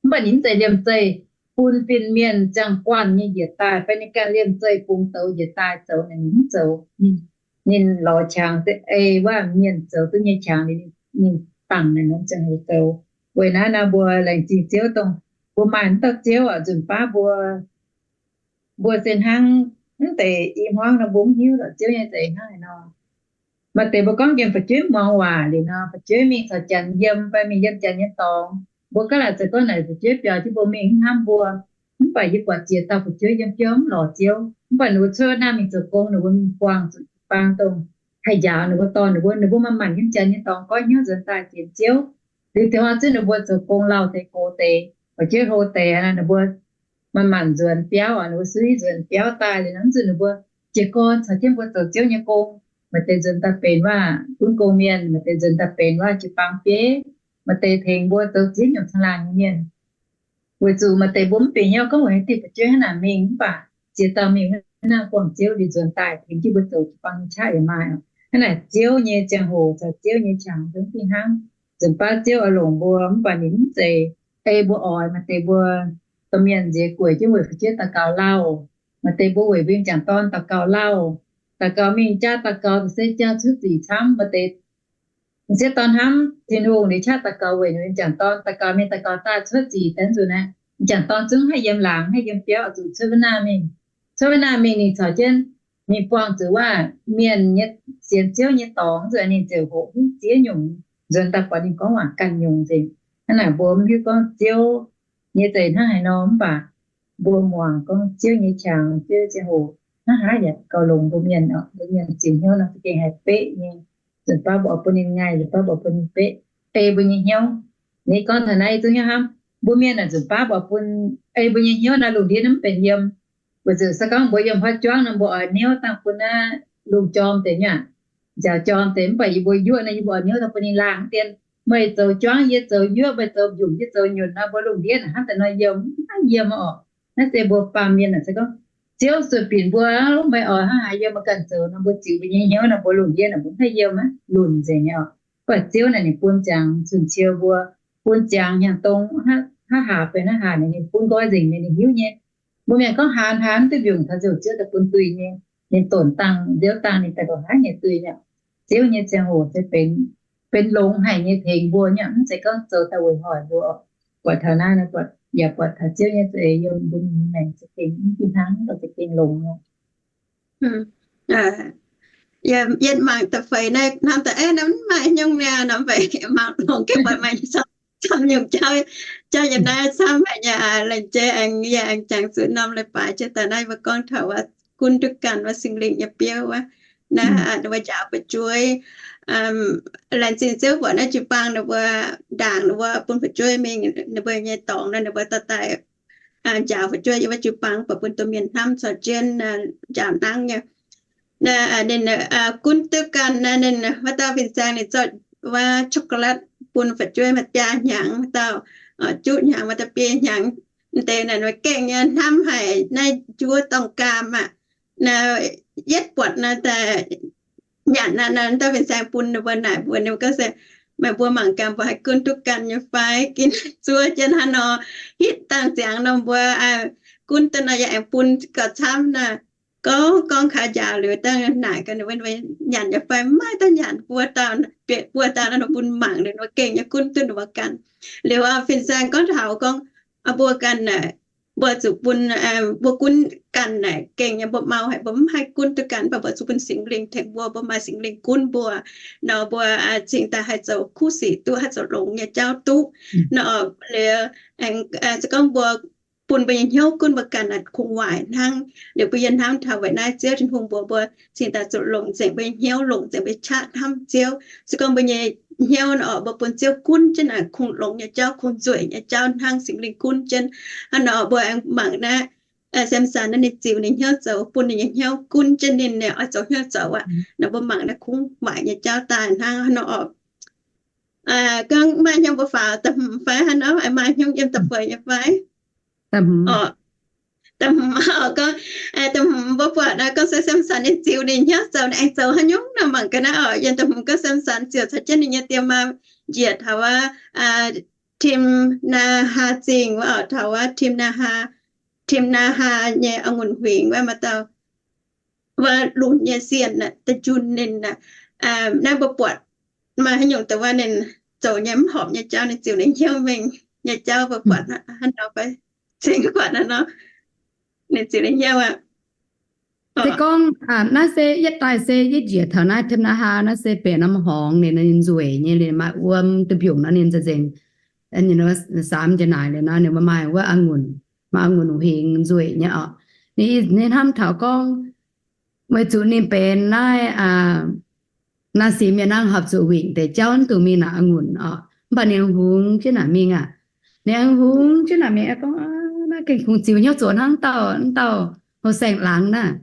Mv baac ninh mv zeiz liemh zeih bun fin-mienh ziangh guanh nyei njiec daaih fai ninh ganh liemh zeih bungx douz njiec daaih zoux naaic ninh mv zoux. Ninh lorz qangx se ei wuov mienh zoux duqv nyei qangx liuz ninh dangc naaic norm ziangh hoc zoux. Weic naaiv nor mbuo laengz zingh Ziouv dongh mbuo maaih mv dauh Ziouv oc, nzunc baav mbuo, mbuo se hnangv mv deix i hmuangv nor mbuo mv hiuv lorqc Ziouv nyei za'eix hnangv haaix nor. Maaih deix mbuo gorngv nqemh fu'jueiv muangx waac liuz nor, fu'jueiv mingh caux janx yiem fai mingh yiem janx nyei dorngx, mbuo gaav laaic zoux gorngv naaic fu'jueiv biaux jienv mbuo mingh mv hnamv mbuo. Mv baac yie buatc ziex dauh fu'jueiv yiem biauv mv lorz Ziouv, mv baac ninh mbuo cuotv naamh mingh zoux gong, ninh mbuo mingh buangh zuqc jiu-baang dongh haih njaaux ninh mbuo, dorh ninh mbuo, ninh mbuo maaih manc yiem janx nyei dorngx goiv hnyouv nzuonx daaih sienx Ziouv. Liuz deix hnoi zunv ninh mbuo zoux gong lauh deix gox deix, fu'jueiv hlo deix, ninh mbuo maaih manc nzuonx biauv oc, ninh mbuo suiv nzuonx biauv daaih liuz nor, mv zuqc ninh mbuo jiez gorn caux jienv mbuo zoux Ziouv nyei gong. Maaih deix nzuonx daaih benx waac gunv gong mienh, maaih deix nzuonx daaih benx waac jiu-baang bieiv, maaih deix tengx mbuo zoux ziex nyungc caangh laangh nyei mienh. Weic zuqc maaih deix mbuo mv bieqc hnyouv gorngv weic haaix diuc fu'jueiv hnangv naaic mingh, mv baac ziex dauh mingh hnangv naaiv buangh Ziouv liuz nzuonx daaih tengx jienv mbuo zoux jiu-baang nyei qaqv yaac maaih oc. Hnangv naaic Ziouv nyei ziangh hoc caux Ziouv nyei qangx mv fih hnangv. Nzunc baav Ziouv oix longc mbuo, mv baac ninh mv zeiz ei mbuo oix. Maaih deix mbuo domh mienh nziex gueic jienv weic fu'jueiv daux gaux lauh. Maaih deix mbuo weic mbuo nyei m'jangc dorn daux gaux lauh. Daux gaux mingh jaa daux gaux se jaa cuotv zic camv. Maaih deix m'sieqv dorn hnamv Tin-Hungh liuz qaqv daux gaux weic ninh m'jangc dorn daux gaux mingh daux gaux daaih cuotv zic daaih nzunc naaiv, m'jangc dorn zungv haih yiem laangz, haih yiem biauv, zuqc cuotv wuov naamh mingh. Cuotv wuov naamh mingh ninh caux jienv mingh buangh zuqc waac mienh nyei sienx Ziouv nyei dorngx nzunc, ninh ziouc hoqc ziex nyungc nzuonx daaih buatc ninh gorngv waac ganh nyungc nzengc. Hnangv naaic mbuo mv hiuv gorngv Ziouv nyei za'eix hnangv haaix nor, mv baac mbuo muangx gorngv Ziouv nyei qangx, Ziouv nyei ziangh hoc hnangv haaix yaac gauh longx mbuo mienh oc. Mbuo mienh ziux hnyouv nor za'gengh haih beqv nyei. Nzunc baav mbuo oix bun ninh ngaih, nzunc baav mbuo oix bun ninh beqv, ei mbuo nyei hnyouv. Ninh gorngv taux naaiv zungv hnyouv hnamv, mbuo mienh naaic nzunc baav mbuo oix bun, ei mbuo nyei hnyouv naaiv lungh ndiev naaiv mv benx yiem. Weic zuqc se gorngv mbuo yiem haaix juangv nor mbuo oix hnyouv dangh bun naaiv lungh jorm deix nyei aqv, nziaaux jorm deix. Mv baac yie mbuo yuoqv naaiv yie mbuo oix hnyouv dangh bun ninh laangh dien. Meih zoux juangv yie zoux yuoqv, meih zoux mbiungc yie zoux nyunc nor, mbuo lungh ndiev naaic hnangv daaih nor yiem, mv haih yiem oc. Naaiv se mbuo baamh mienh naaic se gorngv Ziouv sueih binc mbuo, meih oix hnangv haaix yiem meih ganh zoux nor, mbuo ziux mbuo nyei hnyouv nor, mbuo lungh ndiev naaic mbuo mv haih yiem aqv, lunc nzengc nyei oc. Mv baac Ziouv naaic ninh bun ziangx cun-ciou mbuo, bun ziangx hnyangx-dong, hnangv haaix benx hnangv haaix naaic ninh bun nqoi nzengc nyei, ninh hiuv nyei. Mbuo mienh gorngv haaix haaix mv duqv mbiungc taux nzouh Ziouv daaih bun duih nyei, ninh donx dangh nziouv dangh ninh daaih ndongc haaix nyei duih nyei. Ziouv nyei ziangh hoc se benx, benx longx haic nyei tengx mbuo nyei, mv zeiz gorngv zoux daaih weic hoic mbuo. Buatc taux naaiv nor, buatc yaac buatc taux Ziouv nyei za'eix yiem mbuo nyei maengc za'gengh mv fih hnangv, daaih za'gengh longx nyei. Yie, yie mangc da'feix naaiv hnamv daaih, eh, naaiv mv maaih nyungc niaa nor, mv baac mangc longx gengh buatc maaih camv, camv nyungc jauv, jauv yiem naaiv camv haic nyei. Laengz jeiv aengx, yie aengx jangx zuqc norm leiz-baaix jiex daaih naaiv mbuo gorngv taux wuov gunv duqv ganh wuov Singx Lingh nyei biouv wuov, naaiv mbuo njaaux fu'jueiv, laengz zingh Ziouv buatc naaiv jiu-baang ninh mbuo ndaangc ninh mbuo bun fu'jueiv mingh ninh mbuo nyei dorngx nor, ninh mbuo dorh daaih njaaux fu'jueiv yiem wuov jiu-baang buatc bun domh mienh hnamv caux jienv njaaux hnangv nyei. Ninh gunv duqv ganh naaiv, ninh wuov dauh fin-saeng ninh zorqv wuov chocolate bun fu'jueiv maaih biaa hnyangx, wuov dauh juqv hnyangx maaih da'biei hnyangx. M'deix naaic gengh nyei hnamv haic naaiv njuov dorngh gaam aqv. Yietv buatc naaiv daaih nyanc naaiv, naaiv dauh fin-saeng bun ninh mbuo naaic mbuo, ninh mbuo gorngv se, meih mbuo mangc gaax mbuo haih gunv duqv ganh nyei fai? Ginv zuov jienv hnangv nor, hitv dangh ziangx nor mbuo gunv duqv nor yaac aengx bun gauh camv naaic. Gorngv gorngv kaaix njaaux liuz dangh naaic gaax ninh mbuo nyanc nyei fai? Maiv daaih nyanc, buo dauh, buo dauh naaiv nor bun mangc liuz nor gengh nyei gunv duqv ninh mbuo ganh. Liuz fin-saeng gorngv taux gorngv mbuo ganh naaic, mbuo zuqc bun, mbuo gunv ganh naaic gengh nyei mbuo mau haic, mbuo mv haih gunv duqv ganh, mv baac mbuo zuqc bun Singx Lingh tengx mbuo, mbuo maaih Singx Lingh gunv mbuo nor, mbuo cingx daaih haih zoux kuv sic duqv, haih zoux longx nyei jauv duqv nor. Liuz se gorngv mbuo bun mbuo nyei hnyouv gunv mbuo ganh naaic kungx waaic hnangv. Liuz mbuo yie hnamv taux weic naaiv Ziouv Tin-Hungh mbuox mbuo cingx daaih zuqc longc nzengc mbuo nyei hnyouv, longc nzengc mbuo nyei qaqv hnamv Ziouv. Se gorngv mbuo nyei hnyouv oc, mbuo bun Ziouv gunv jienv naaic kungx longx nyei jauv, kungx nzueic nyei jauv hnangv Singx Lingh gunv jienv. Hnangv nor mbuo aengx mangc naaiv Samson naaiv ninh ziux ninh hnyouv zoux, bun ninh nyei hnyouv gunv jienv ninh, ninh oix zoux hnyouv zoux aqv nor, mbuo mangc naaiv kungx waaic nyei jauv daaih hnangv. Hnangv nor oc, gorngv maaih hnyouv mbuo faaux da'hmz fai? Hnangv nor maaih hnyouv yiem da'feix nyei fai? Da'hmz oc, gorngv da'hmz mbuo buatc naaiv gorngv se Samson ninh ziux ninh hnyouv zoux, ninh aengx zoux haaix nyungc nor, mangc gaax naaiv oc. Yiem da'hmz gorngv Samson ziouc caux jienv ninh nyei die maa njiec taux wuov Tim^naa^haa Zingh wuov oc, taux wuov Tim^naa^haa, Tim^naa^haa nyei a'ngunc huingx wuov, maaih dauh wuov lunx nyei sienh da'njunh ninh aqv. Naaiv mbuo buatc maaih haaix nyungc dongh wuov ninh zoux nyei mv horpc nyei jauv, ninh ziux ninh hnyouv mingh nyei jauv mbuo buatc hnangv nor fai? Cingx buatc hnangv nor, ninh ziux ninh hnyouv aqv. Se gorngv naaiv se yietv daaih se yietv njiec taux naaiv Tim^naa^haa naaiv se benx norm horngz, ninh nzueic nyei, ninh maaih wuom duih mbiungc nor ninh nzengc, saamx jiex naaic liuz nor ninh maaih wuov a'ngunc, maaih a'ngunc huingx nzueic nyei oc. Ninh, ninh hnamv taux gorngv weic zuqc ninh benx naaiv naaiv simv nyei hnangv, horpc zuqc wingc deix jauv mv dungx mingh naaic a'ngunc oc. Mv baac ninh hungx jienv naaic mingh aqv. Ninh hungx jienv naaic mingh gorngv, naaiv gengh kungx ziux hnyouv zoux hnangv dauh, dauh houh saeng laangz naaiv.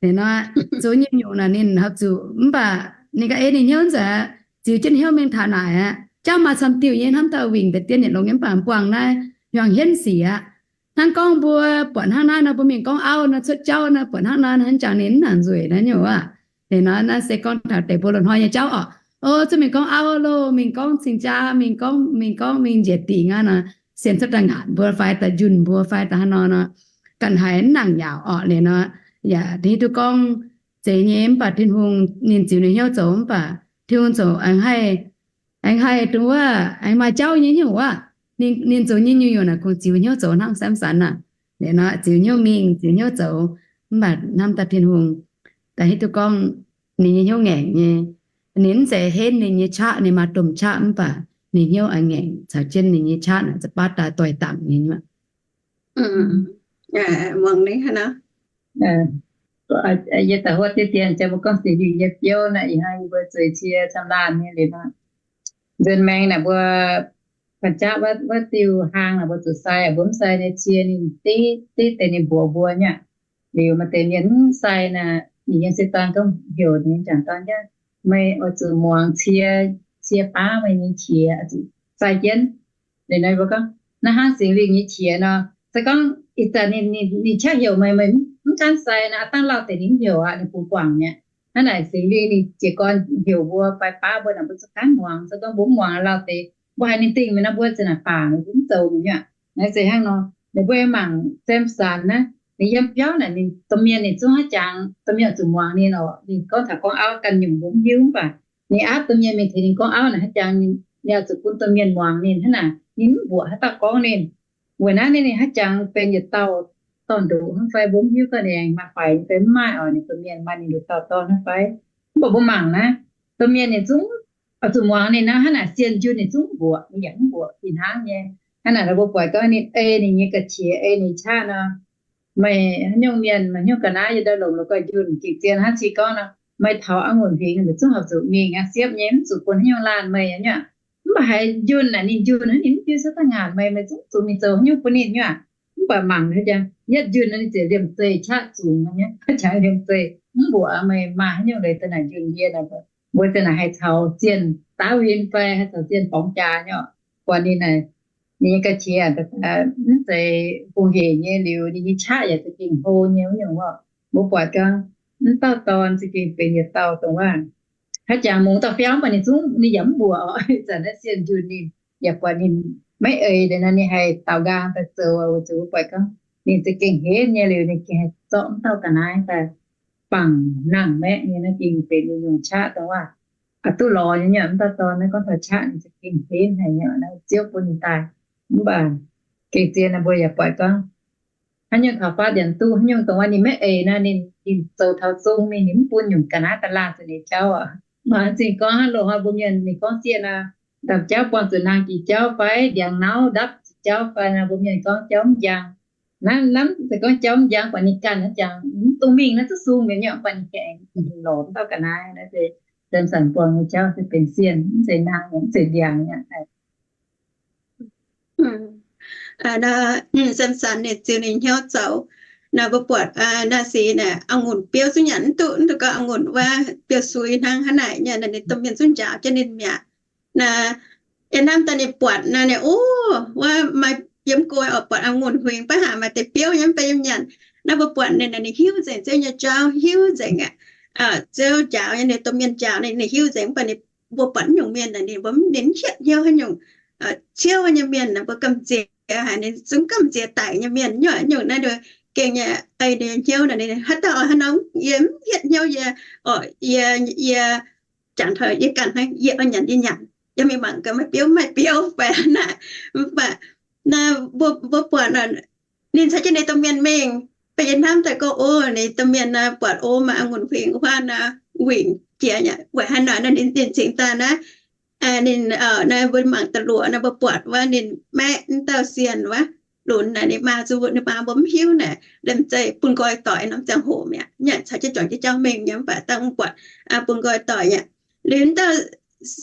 Ninh nor, zoux nyei nyungc naaic ninh horpc zuqc, mv baac ninh ga'ei ninh hnyouv nzengc, ziux jienv hnyouv mingh taux naaic aqv. Jauv maaih camv diuh nyei, hnamv dauh wingc deix dien yietc longx nyei, mv baac buangh naaiv hiuang hienv sic aqv. Hnangv gorngv mbuo buatc hnangv naaiv nor, mbuo mingh gorngv auv nor, cuotv jauv nor, buatc hnangv naaiv, hnangv jangx ninh mv nangc nzueic naaiv nyungc aqv. Ninh nor naaiv se gorngv taux deix mbuo loz-hnoi nyei jauv oc. O, zuqc mingh gorngv auv loh, mingh gorngv cing-jaa, mingh gorngv, mingh gorngv mingh njiec dingc aqv nor, sienx cuotv daaih ngaatc mbuo fai daaih njunh mbuo fai daaih hnangv nor nor, ganh haiz mv nangc yaac orqc. Liuz nor, yaac hiuv duqv gorngv zeiz nyei, mv baac Tin-Hungh ninh ziux ninh hnyouv zoux, mv baac Tin-Hungh zoux aengx haih, aengx haih dongh wuov aengx maaih jauv nyei nyungc wuov. Ninh zoux nyei nyungc-nyungc naaic kungx ziux hnyouv zoux hnangv Samson naaic. Liuz nor ziux hnyouv mingh, ziux hnyouv zoux, mv baac hnamv daaih Tin-Hungh daaih hiuv duqv gorngv ninh nyei hnyouv ngaengc nyei. Ninh mv zeiz henv ninh nyei qaqv, ninh maaih domh qaqv, mv baac ninh hnyouv aengx ngaengc caux jienv ninh nyei qaqv naaic za'baav daaih doix-dangc nyei. Muangx ninh hnangv nor. Yie da'huotv diqv dien jang mbuo gorngv sienx lingh nyei biouv naaic, ih hnoi yie mbuo zueiz cie camv laanh nyei liuz nor, nzuonx maengx naaic mbuo fanh jaqv wuov diuh hlaang naaic mbuo zuqc sai, mbuo mv sai nyei cie ninh diqv diqv deix ninh mbuox mbuo nyei aqv. Liuz maaih deix mienh mv sai naaic, ninh yiem se daan gorngv heuc ninh jangc daan jangv, meih oix zuqc muangx cie, cie baav meih nyei qiex, sai jienv. Liuz nor mbuo gorngv naaiv hnangv Singx Lingh nyei qiex nor, se gorngv ih zanc ninh, ninh qaqv heuc meih, meih mv gaanv sai naaic, aav dangh lauh deix ninh mv heuc aqv, ninh bungx guangc mi'aqv. Hnangv naaic Singx Lingh ninh jiez gorn heuc mbuo fai baav mbuo naaic, mbuo zuqc gaanv muangx. Se gorngv mbuo mv muangx lauh deix, mbuo haiz ninh dingh meih nor, mbuo za'naaic baac mv zoux mi'aqv. Naaiv se hnangv nor, ninh mbuo mangc Samson naaiv, ninh yiem biauv naaic, ninh domh mienh ninh zungv haaix jangx, domh mienh zuqc muangx ninh oc. Ninh gorngv taux gorngv auv ganh nyungc mbuo mv hiuv, mv baac ninh aapv domh mienh mingh tengx ninh gorngv auv naaic haaix jangx, ninh oix zuqc bun domh mienh muangx ninh hnangv naaic, ninh mv mbuoqc haaix dauh gorngv ninh. Weic naaiv ninh haaix jangx benx yietc dauh dorn-ndoqc hnangv fai mbuo mv hiuv, gorngv ninh aengx maaih faix fai mv maaih oc. Ninh domh mienh maaih ninh nduqc dauh dorn hnangv fai, mv baac mbuo mangc naaiv, domh mienh ninh zungv oix zuqc muangx ninh naaiv. Hnangv naaic sienh njunh ninh zungv mv mbuoqc, ninh yaac mv mbuoqc fih hnangv nyei. Hnangv naaic nor mbuo buatc gorngv ninh ei ninh nyei ga'qiex, ei ninh qaqv nor, meih haaix nyungc mienh, meih haaix nyungc ga'naaiv yiem ndau longc lorz gauh njunh gikc zien hnangv ci gorngv nor, meih taux a'ngunc huingx meih zungv horpc zuqc mingh aqv, siepv nyei, mv zuqc bun haaix nyungc laanh meih nyei aqv. Mv baac haiz njunh naaic ninh njunh hnangv, ninh mv hiuv cuotv daaih ngaatc meih, meih zungv zuqc mingh zoux haaix nyungc bun ninh nyei aqv. Mv baac mangc haaix jangx yietv njunh nor ninh ziouc liemh zeih qaqv zungx nyei, jangx liemh zeih mv mbuoqc meih maaih haaix nyungc leiz daaih naaic njunh yie naaic. Mbuo daaih naaic haih caux zienh daav huin fai haih caux zienh borngz jaax nyei oc. Buatc ninh naaic ninh nyei ga'qiex mv zeiz hungh heic nyei liuz, ninh nyei qaqv yaac za'gengh hlo nyei wuov nyungc orqc. Mbuo buatc gorngv mv dauh dorn za'gengh benx yietc dauh dongh waac haaix jangx mungz dauh fiauv mv baac ninh zungv ninh yaac mv mbuoqc oc. Zanc naaiv sienh njunh ninh yaac buatc ninh maiv eix deix nor, ninh haih daaux nqaang daaih zoux, weic zuqc mbuo buatc gorngv ninh za'gengh henv nyei liuz, ninh gengh haih zorqv mv dauh ga'naaiv daaih bangc nangh maeqv nyei. Naaiv gengh benx ninh nyungc qaqv dongh waac oix duqv lorz nyei nyei. Mv dauh dorn naaiv gorngv taux qaqv ninh za'gengh henv haic nyei. Naaiv Ziouv bun ninh daaih. Mv baac gengh zien naaiv mbuo yaac buatc gorngv haaix nyungc taux faatv ndienx duqv, haaix nyungc dongh waac ninh maiv eix nor, ninh, ninh zoux taux zong mingh, ninh mv bun nyungc ga'naaiv daaih laanh zuqc ninh jauv oc. Maaih zingh gorngv hnangv loz-hnoi mbuo mienh ninh gorngv sieqv nor, ndamc jauv buangh zuqc naang jiex jauv fai ndiangx nauv ndapv jiex jauv fai nor, mbuo mienh gorngv jauv mv njang. Naaiv lamh se gorngv jauv mv njang, buatc ninh ganh naaiv jangx mv dungx mingh naaiv duqv sung mi'aqv, buatc ninh ganh aengx lorz mv dauh ga'naaiv. Naaiv se Samson buangh nyei jauv se benx sienh, mv zeiz naang, mv zeiz ndiangx aqv. Samson ninh ziux ninh hnyouv zoux. Naaiv mbuo buatc naaiv sic naaic, a'ngunc biouv zungv nyanc mv duqv, mv duqv gorngv a'ngunc wuov biouv-sui hnangv hnangv naaic nyei. Naaiv ninh domh mienh zungv njaaux jienv ninh mi'aqv. Naaiv yie hnamv daaih ninh buatc naaiv, ninh, o, wuov maaih yiem go oix buatc a'ngunc huingx, baav haaix maaih deix biouv nyei mv bei yiem nyanc. Naaiv mbuo buatc ninh, ninh hiuv nzengc Ziouv nyei jauv, hiuv nzengc aqv. Ziouv njaaux nyei, ninh domh mienh njaaux ninh, ninh hiuv nzengc. Mv baac ninh, mbuo buatc nyungc mienh naaic ninh, mbuo mv, ninh mv hietv hnyouv haaix nyungc ciouv nyei mienh, mbuo gamh nziex haic, ninh zungv gamh nziex daic nyei mienh. Nyungc, nyungc naaiv nduov gengh nyei ei ninh nyei hnyouv naaic, ninh haaix dauh oix haaix nor, yie mv hietv hnyouv, yie, oc, yie, yie jangx taux yie ganh hnangv, yie oix nyanc yie nyanc, yie mingh mangc gaax maaih biouv mv maaih biouv fai naaic. Mv baac naaiv mbuo, mbuo buatc ninh caux jienv ninh domh mienh mingh, baac yie hnamv daaih gorngv, o, ninh domh mienh naaiv buatc o maaih a'ngunc huingx huaang naaiv, wingc jiex weic haaix nor naaiv, ninh, ninh cingx daaih naaiv, ninh, naaiv mbuo mangc da'luoqc naaiv mbuo buatc wuov ninh maeqv mv dauh sienh wuov lunx naaic, ninh maa zuqc, ninh maa mbuo mv hiuv naaic, liemh zeih bun nqoi doic norm ziangh hoc mi'aqv. Nyanc caux jienv juangc jienv jauv mingh nyei, mv baac dangh buatc bun nqoi doic aqv. Liuz mv dauh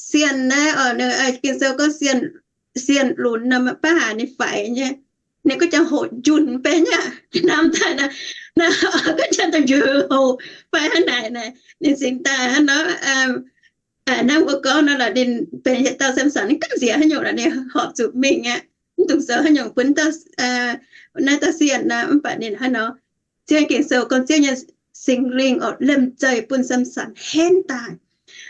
sienh naaiv, ninh, Ging-Sou gorngv sienh, sienh lunx nor, baav haaix ninh faix nyei, ninh gorngv ziangh hoc njunh mv bei nyei aqv. Hnamv daaih naaiv, naaiv gorngv ziangh hoc njunh fai hnangv naaic naaic, ninh cingx daaih hnangv nor, hnangv mbuo gorngv nor lorqc, ninh benx yietc dauh Samson, ninh gamh nziex haaix nyungc lorqc, ninh horpc zuqc mingh aqv. Mv dungx zoux haaix nyungc bun dauh, naaiv dauh sienh nor, mv baac ninh hnangv nor, Ziouv Ging-Sou gorngv Ziouv nyei Singx Lingh oc, liemh zeih bun Samson henv daaih.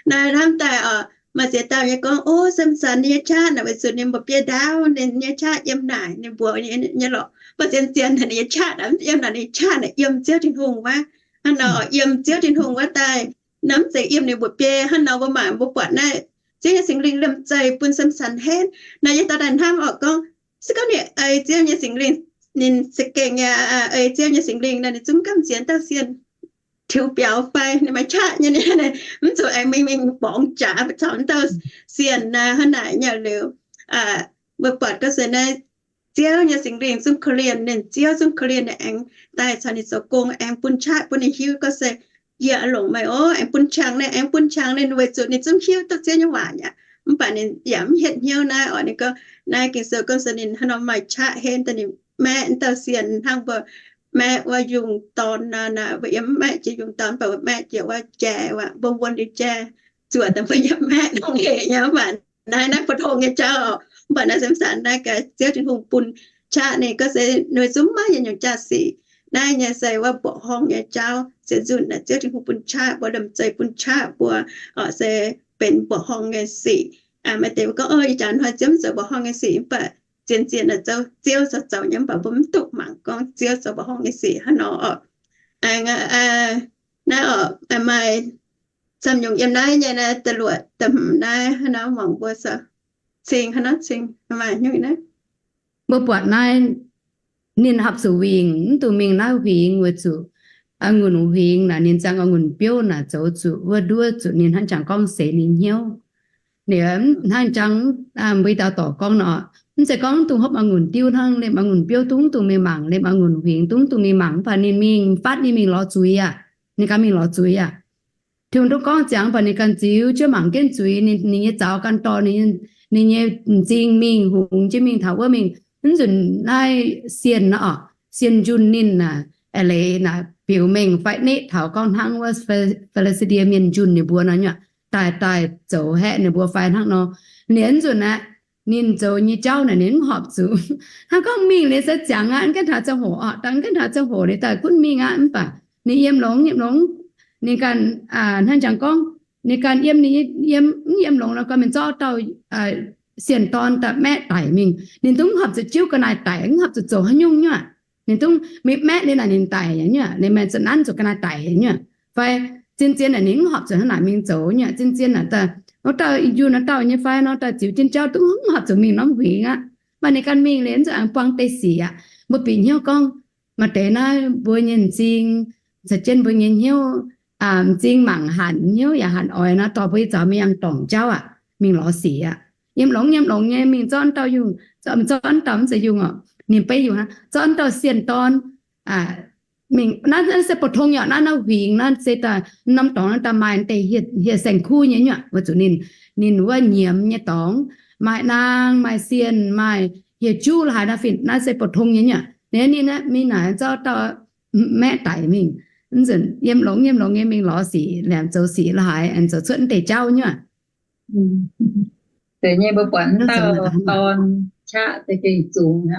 Naaiv hnamv daaih oc, maaih ziex dauh nyei gorngv, o, Samson ninh nyei qaqv naaic weic zuqc ninh mba'biei ndaauv, ninh nyei qaqv yiem naaic, ninh mbuox nyei lorqc. Mv baac zien-zien ninh nyei qaqv naaic mv yiem naaic, ninh qaqv naaic yiem Ziouv Tin-Hungh wuov. Hnangv nor, yiem Ziouv Tin-Hungh wuov daaih, naaiv mv zeiz yiem ninh mba'biei. Hnangv nor mbuo mangc mbuo buatc naaiv, Ziouv nyei Singx Lingh liemh zeih bun Samson henv. Naaiv yie dauh daaih hnamv oc gorngv, se gorngv ninh ei Ziouv nyei Singx Lingh, ninh za'gengh nyei ei Ziouv nyei Singx Lingh nor, ninh zungv gamh nziex dauh sienh tiux biaux fai ninh maaih qaqv nyei, ninh mv zuqc aengx mingh mingh borngz jaax caux dauh sienh naaiv hnangv naaic nyei liuz, mbuo buatc gorngv se naaiv Ziouv nyei Singx Lingh zungv korv-lienh ninh, Ziouv zungv korv-lienh ninh, aengx daaih caux ninh zoux gong, aengx bun qaqv bun ninh hiuv gorngv se, yie longc meih oc, aengx bun qangx ninh, aengx bun qangx ninh, weic zuqc ninh zungv hiuv duqv Ziouv nyei waac aqv. Mv baac ninh yaac mv hietv hnyouv naaiv oc. Ninh gorngv naaiv Ging-Sou gorngv se ninh hnangv nor maaih qaqv henv daaih, ninh maeqv dauh sienh hnangv mbuo maeqv wuov yungh dorn nor, mbuo yiem mv maeqv jiex yungh dorn, mv baac mbuo maeqv jiex wuov jai, mbuo wuonx liuz jai, zuoqc daaih mbuo yiem maeqv nongc hec nyei. Mv baac naaiv, naaiv mbuo tong nyei jauv oc. Mv baac naaiv Samson naaiv gaax Ziouv Tin-Hungh bun qaqv ninh gorngv se ninh zungv maiv yietc nyungc jaax-sic. Naaiv nyei se wuov mbuoqc horngh nyei jauv. Sienx nzunc naaic Ziouv Tin-Hungh bun qaqv mbuo, liemh zeih bun qaqv mbuo, oc, se benx mbuoqc horngh nyei sic. Maaih deix mbuo gorngv, o, ih jaax hnoi Ziouv mv zoux mbuoqc horngh nyei sic, mv baac zien-zien naaic Ziouv zoux zoux nyei, mv baac mbuo mv duqv mangc gorngv Ziouv zoux mbuoqc horngh nyei sic hnangv nor oc. Naaiv oc, maaih camv nyungc yiem naaiv nyei naaiv da'luoqc da'hmz naaiv hnangv nor, mangc mbuo cing hnangv nor cing maaih nyungc naaiv. Mbuo buatc naaiv ninh horpc zuqc wingc, mv dungx mingh naaiv huingx weic zuqc a'ngunc huingx naaic, ninh ziangh a'ngunc biouv naaic zoux zuqc wuov nduov zuqc ninh hnangv jangx gorngv seix ninh hnyouv. Ninh hnangv jangx mbuo dauh dorc gorngv nor, mv zeiz gorngv mv dungx hopv a'ngunc diuv hnangv, liemh a'ngunc biouv dungx mv dungx mingh mangc, liemh a'ngunc huingx dungx mv dungx mingh mangc, mv baac ninh mingh, fatv ninh mingh lorz zuiz aqv. Ninh ganh mingh lorz zuiz aqv. Tin-Hungh duqv gorngv ziangx, mv baac ninh ganh ziux jienv mangc jienv zuiz, ninh nyei zaux ganh dorh ninh nyei m'zing mingh, hungx jienv mingh taux wuov mingh. Mv nzunc naaiv sienh nor oc, sienh njunh ninh naaic, a'leiz naaic biux mengh fai neqv taux gorngv hnangv wuov Fi^li^saa^die Mienh njunh ninh mbuo nor nyuoqc, daaih daaih zoux haeqv ninh mbuo fai hnangv nor. Ninh mv nzunc aeqv, ninh zoux nyei jauv naaic ninh mv horpc zuqc. Hnangv gorngv mingh liuz se ziangx aqv, mv gaengh taux ziangh hoc oc, daaih mv gaengh taux ziangh hoc liuz daaih gunv mingh aqv, mv baac ninh yiem longx, yiem longx, ninh ganh hnangv jangx gorngv, ninh ganh yiem, ninh yiem, mv yiem longx nor gorngv mingh zorqv dauh sienh dorn daaih maeqv daic mingh. Ninh dungv horpc zuqc jiuv ga'naaiv daic, mv horpc zuqc zoux haaix nyungc nyuoqc. Ninh dungv mingh maeqv ninh naaic ninh daic nyuoqc, ninh maaih zuqc nanv zuqc ga'naaiv daic nyuoqc. Fai zien-zien naaic ninh mv horpc zuqc hnangv naaic mingh zoux nyuoqc, zien-zien naaic daaih wuov dauh njunh wuov dauh nyei fai nor daaih ziux jienv jauv dungv horpc zuqc mingh norm huingx aqv. Mv baac ninh ganh mingh liuz mv zuqc aengx buang deix sic aqv. Mbuo bieqc hnyouv gorngv maaih deix naaiv mbuo nyei m'zing, caux jienv mbuo nyei hnyouv, m'zing mangc hanc, hnyouv yaac hanc oix nor, dorh mbuo nyei zaux mingh yangh dorngc jauv aqv, mingh lorz sic aqv. Yiem longx yiem longx nyei mingh zorqv dauh yungh, zorqv dauh mv zeiz yungh oc, ninh beiv yungh aqv, zorqv dauh sienh dorn mingh. Naaiv se bou tong yaac naaiv, naaiv huingx naaiv se daaih norm dorngx naaiv daaih maaih deix hieh saeng-kuv nyei nyuoqc, weic zuqc ninh, ninh wuov nyiemz nyei dorngx, maaih naang, maaih sienh, maaih hieh juv la'haaix naaiv fin, naaiv se bou tong nyei nyuoqc. Ninh, ninh mingh naaic zorqv dauh maeqv daic mingh. Mv nzunc yiem longx yiem longx nyei mingh lorz sic, laengz zoux sic la'haaix, aengx zoux cuotv deix jauv nyuoqc. Deix nyei mbuo buatc wuov dauh dorn qaqv se gengh zungx.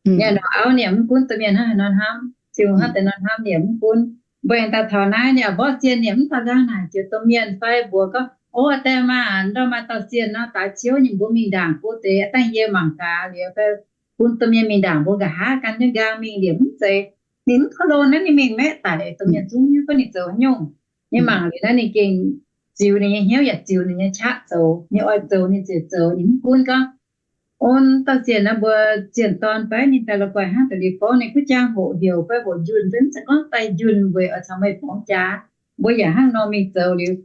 Ninh auv ninh mv gunv domh mienh hnangv haaix nor hnamv, ziouc hnangv deix nor hnamv ninh mv gunv. Mbuo aengx daaih taux naaiv ninh mborqv sienh, ninh mv daaih nqaang naaic jiex domh mienh fai mbuox gorngv, ov, daaih maah, ndorm maaih dauh sienh nor daaix ciouv, ninh mbuo mingh ndaangc go deix, dangh yie mangc gaax liuz fai bun domh mienh mingh ndaangc mbuo nqa'haav gan jienv nqaang mingh liemh mv zeiz. Ninh mv kaux lon naaiv ninh mingh maeqv daic domh mienh zungv nyei, gorngv ninh zoux haaix nyungc. Ninh mangc liuz naaiv ninh gengh ziux ninh nyei hnyouv yaac ziux ninh nyei qaqv zoux, ninh oix zoux ninh ziouc zoux, ninh mv gunv gorngv, ov, dauh sienh naaiv mbuo zienh dorn fai ninh daaih la'guaih hnangv da'liuz gorngv ninh kuv jaang hoqc heuc fai hoqc njunh fai mv zeiz gorngv daaih njunh weic oix caux meih borngz jaax, mbuo yaac hnangv nor mingh zoux liuz.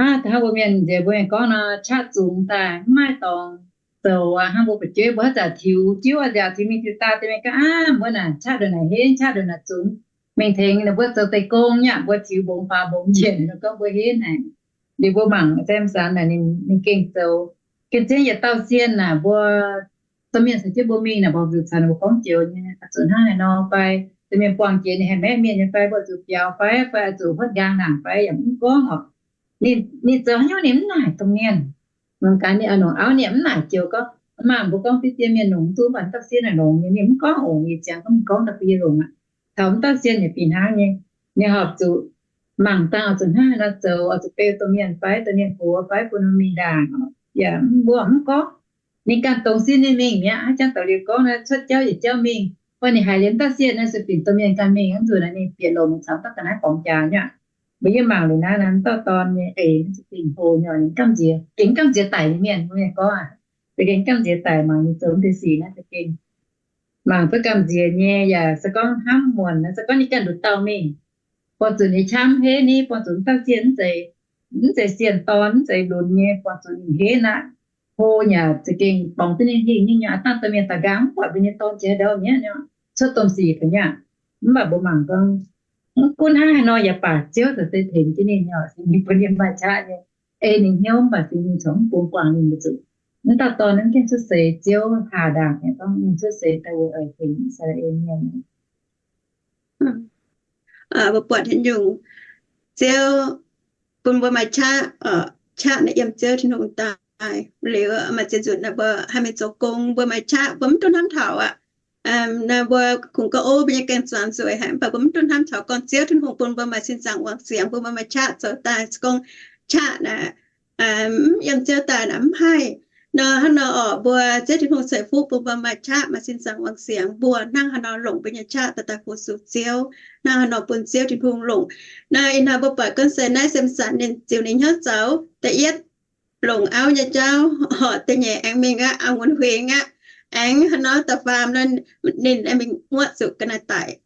Aav, da'hnangv mbuo mienh nziex mbuo mienh gorngv nor, qaqv zungx daaih mv maaih dorngx zoux aqv. Hnangv mbuo fu'jueiv mbuo haaix zanc tiux jiuv oix nziaauc tiux mingh tiux daaih, deix mienh gorngv, aav, mbuo naaic qaqv ndongc naaic henv, qaqv ndongc naaic zungx. Mingh tengx ninh mbuo zoux deix gong nyei, mbuo tiux mbongx faaux mbongx njiec, ninh gorngv mbuo henv naaic. Liuz mbuo mangc Samson naaic, ninh gengh zoux. Gengh zien yietc dauh sienh naaic, mbuo domh mienh caux jienv mbuo mingh naaic, mbuo zuqc caux ninh mbuo gorngv joux nyei, zuqc hnangv haaix nor fai domh mienh buangh jiex ninh haih maeqv mienh nyei fai, mbuo zuqc biaux fai, fai zuqc huotv nqaang naanc fai, yaac mv gorngv oc. Ninh, ninh zoux haaix nyungc ninh mv naaic domh mienh. Mangc gaax ninh a'hnongc auv ninh mv naaic joux gorngv, maah, mbuo gorngv deix zien mienh longx duqv, mv baac dauh sienh naaic longx nyei, ninh mv gorngv oc. Ninh ziangx gorngv mingh gorngv daaih bun yie longx aqv. Taux wuov dauh sienh yaac fih hnangv nyei, ninh horpc zuqc mangc dangh oix zuqc hnangv haaix nor zoux, oix zuqc beu domh mienh fai, domh mienh gox fai, bun ninh mingh ndaangc, yaac mbuo mv gorngv. Ninh ganh dongz sin ninh mingh mi'aqv, haaix jangx daux liuz gorngv naaiv cuotv jauv yietc jauv mingh, mv baac ninh haiz liuz dauh sienh naaiv se binc domh mienh ganh mingh, mv nzunc naaiv ninh bieqc longx caux dauh ga'naaiv borngz jaax nyei aqv. Mbuo yie mangc liuz naaiv, naaiv dauh dorn nyei eix mv zinh hlo nyei, ninh gamh nziex, gengh gamh nziex daic nyei mienh, mbuo mienh gorngv aqv, za'gengh gamh nziex daic, mangc ninh zoux deix sic naaiv za'gengh mangc duqv gamh nziex nyei, yaac se gorngv hnamv muonc, se gorngv ninh ganh nduqc dauh mingh, buangh zuqc ninh qaqv mv henv ni, buangh zuqc dauh sienh mv zeiz, mv zeiz sienh dorn, mv zeiz lunx nyei, buangh zuqc ninh henv aqv. Hlo yaac za'gengh borngz duqv ninh hingh nyei, aav dangh domh mienh daaih nqaang mv buatc mbuo nyei dorn jiex ndau mi'aqv, cuotv domh sic daaih nyei aqv. Mv baac mbuo mangc gorngv, mv gunv hnangv haaix nor yaac baac Ziouv za'gengh tengx jienv ninh nyei, se ninh bun ninh maaih qaqv nyei, ei ninh hnyouv, mv baac se ninh corc mv bun guangc ninh mbuo zuqc. Mv dauh dorn naaiv gengh cuotv seix Ziouv haah ndaangc nyei, gorngv ninh cuotv seix daaih weic oix tengx I^saa^laa^en Mienh. Mbuo buatc haaix nyungc Ziouv bun mbuo maaih qaqv, qaqv naaiv yiem Ziouv Tin-Hungh daaih liuz, maaih ziex nzunc naaiv mbuo haih mingh zoux gong, mbuo maaih qaqv, mbuo mv dungx hnamv taux aqv. Naaiv mbuo kungx gorngv, ov, mbuo nyei gaeng zuangx nzueic haic, mv baac mbuo mv dungx hnamv taux gorngv Ziouv Tin-Hungh bun mbuo maaih sin zaangc wangc siangx, bun mbuo maaih qaqv zoux daaih. Se gorngv qaqv naaiv mv yiem Ziouv daaih naaic mv haih. Nor hnangv nor orqc, mbuo Ziouv Tin-Hungh ceix fuqv bun mbuo maaih qaqv, maaih sin zaangc wangc siangx, mbuo hnangv haaix nor longc mbuo nyei qaqv daaih daaih fu-sux Ziouv, hnangv haaix nor bun Ziouv Tin-Hungh longc. Naaiv ih hnoi mbuo buatc gorngv se naaiv Samson ninh ziux ninh hnyouv zoux. Da'yietv, longc auv nyei jauv, horpc da'nyeic aengx mingh aqv, auv-muonz huingx aqv, aengx haaix nor da'faam nor ninh aengx mingh muoqv zuqc ga'naaiv daic.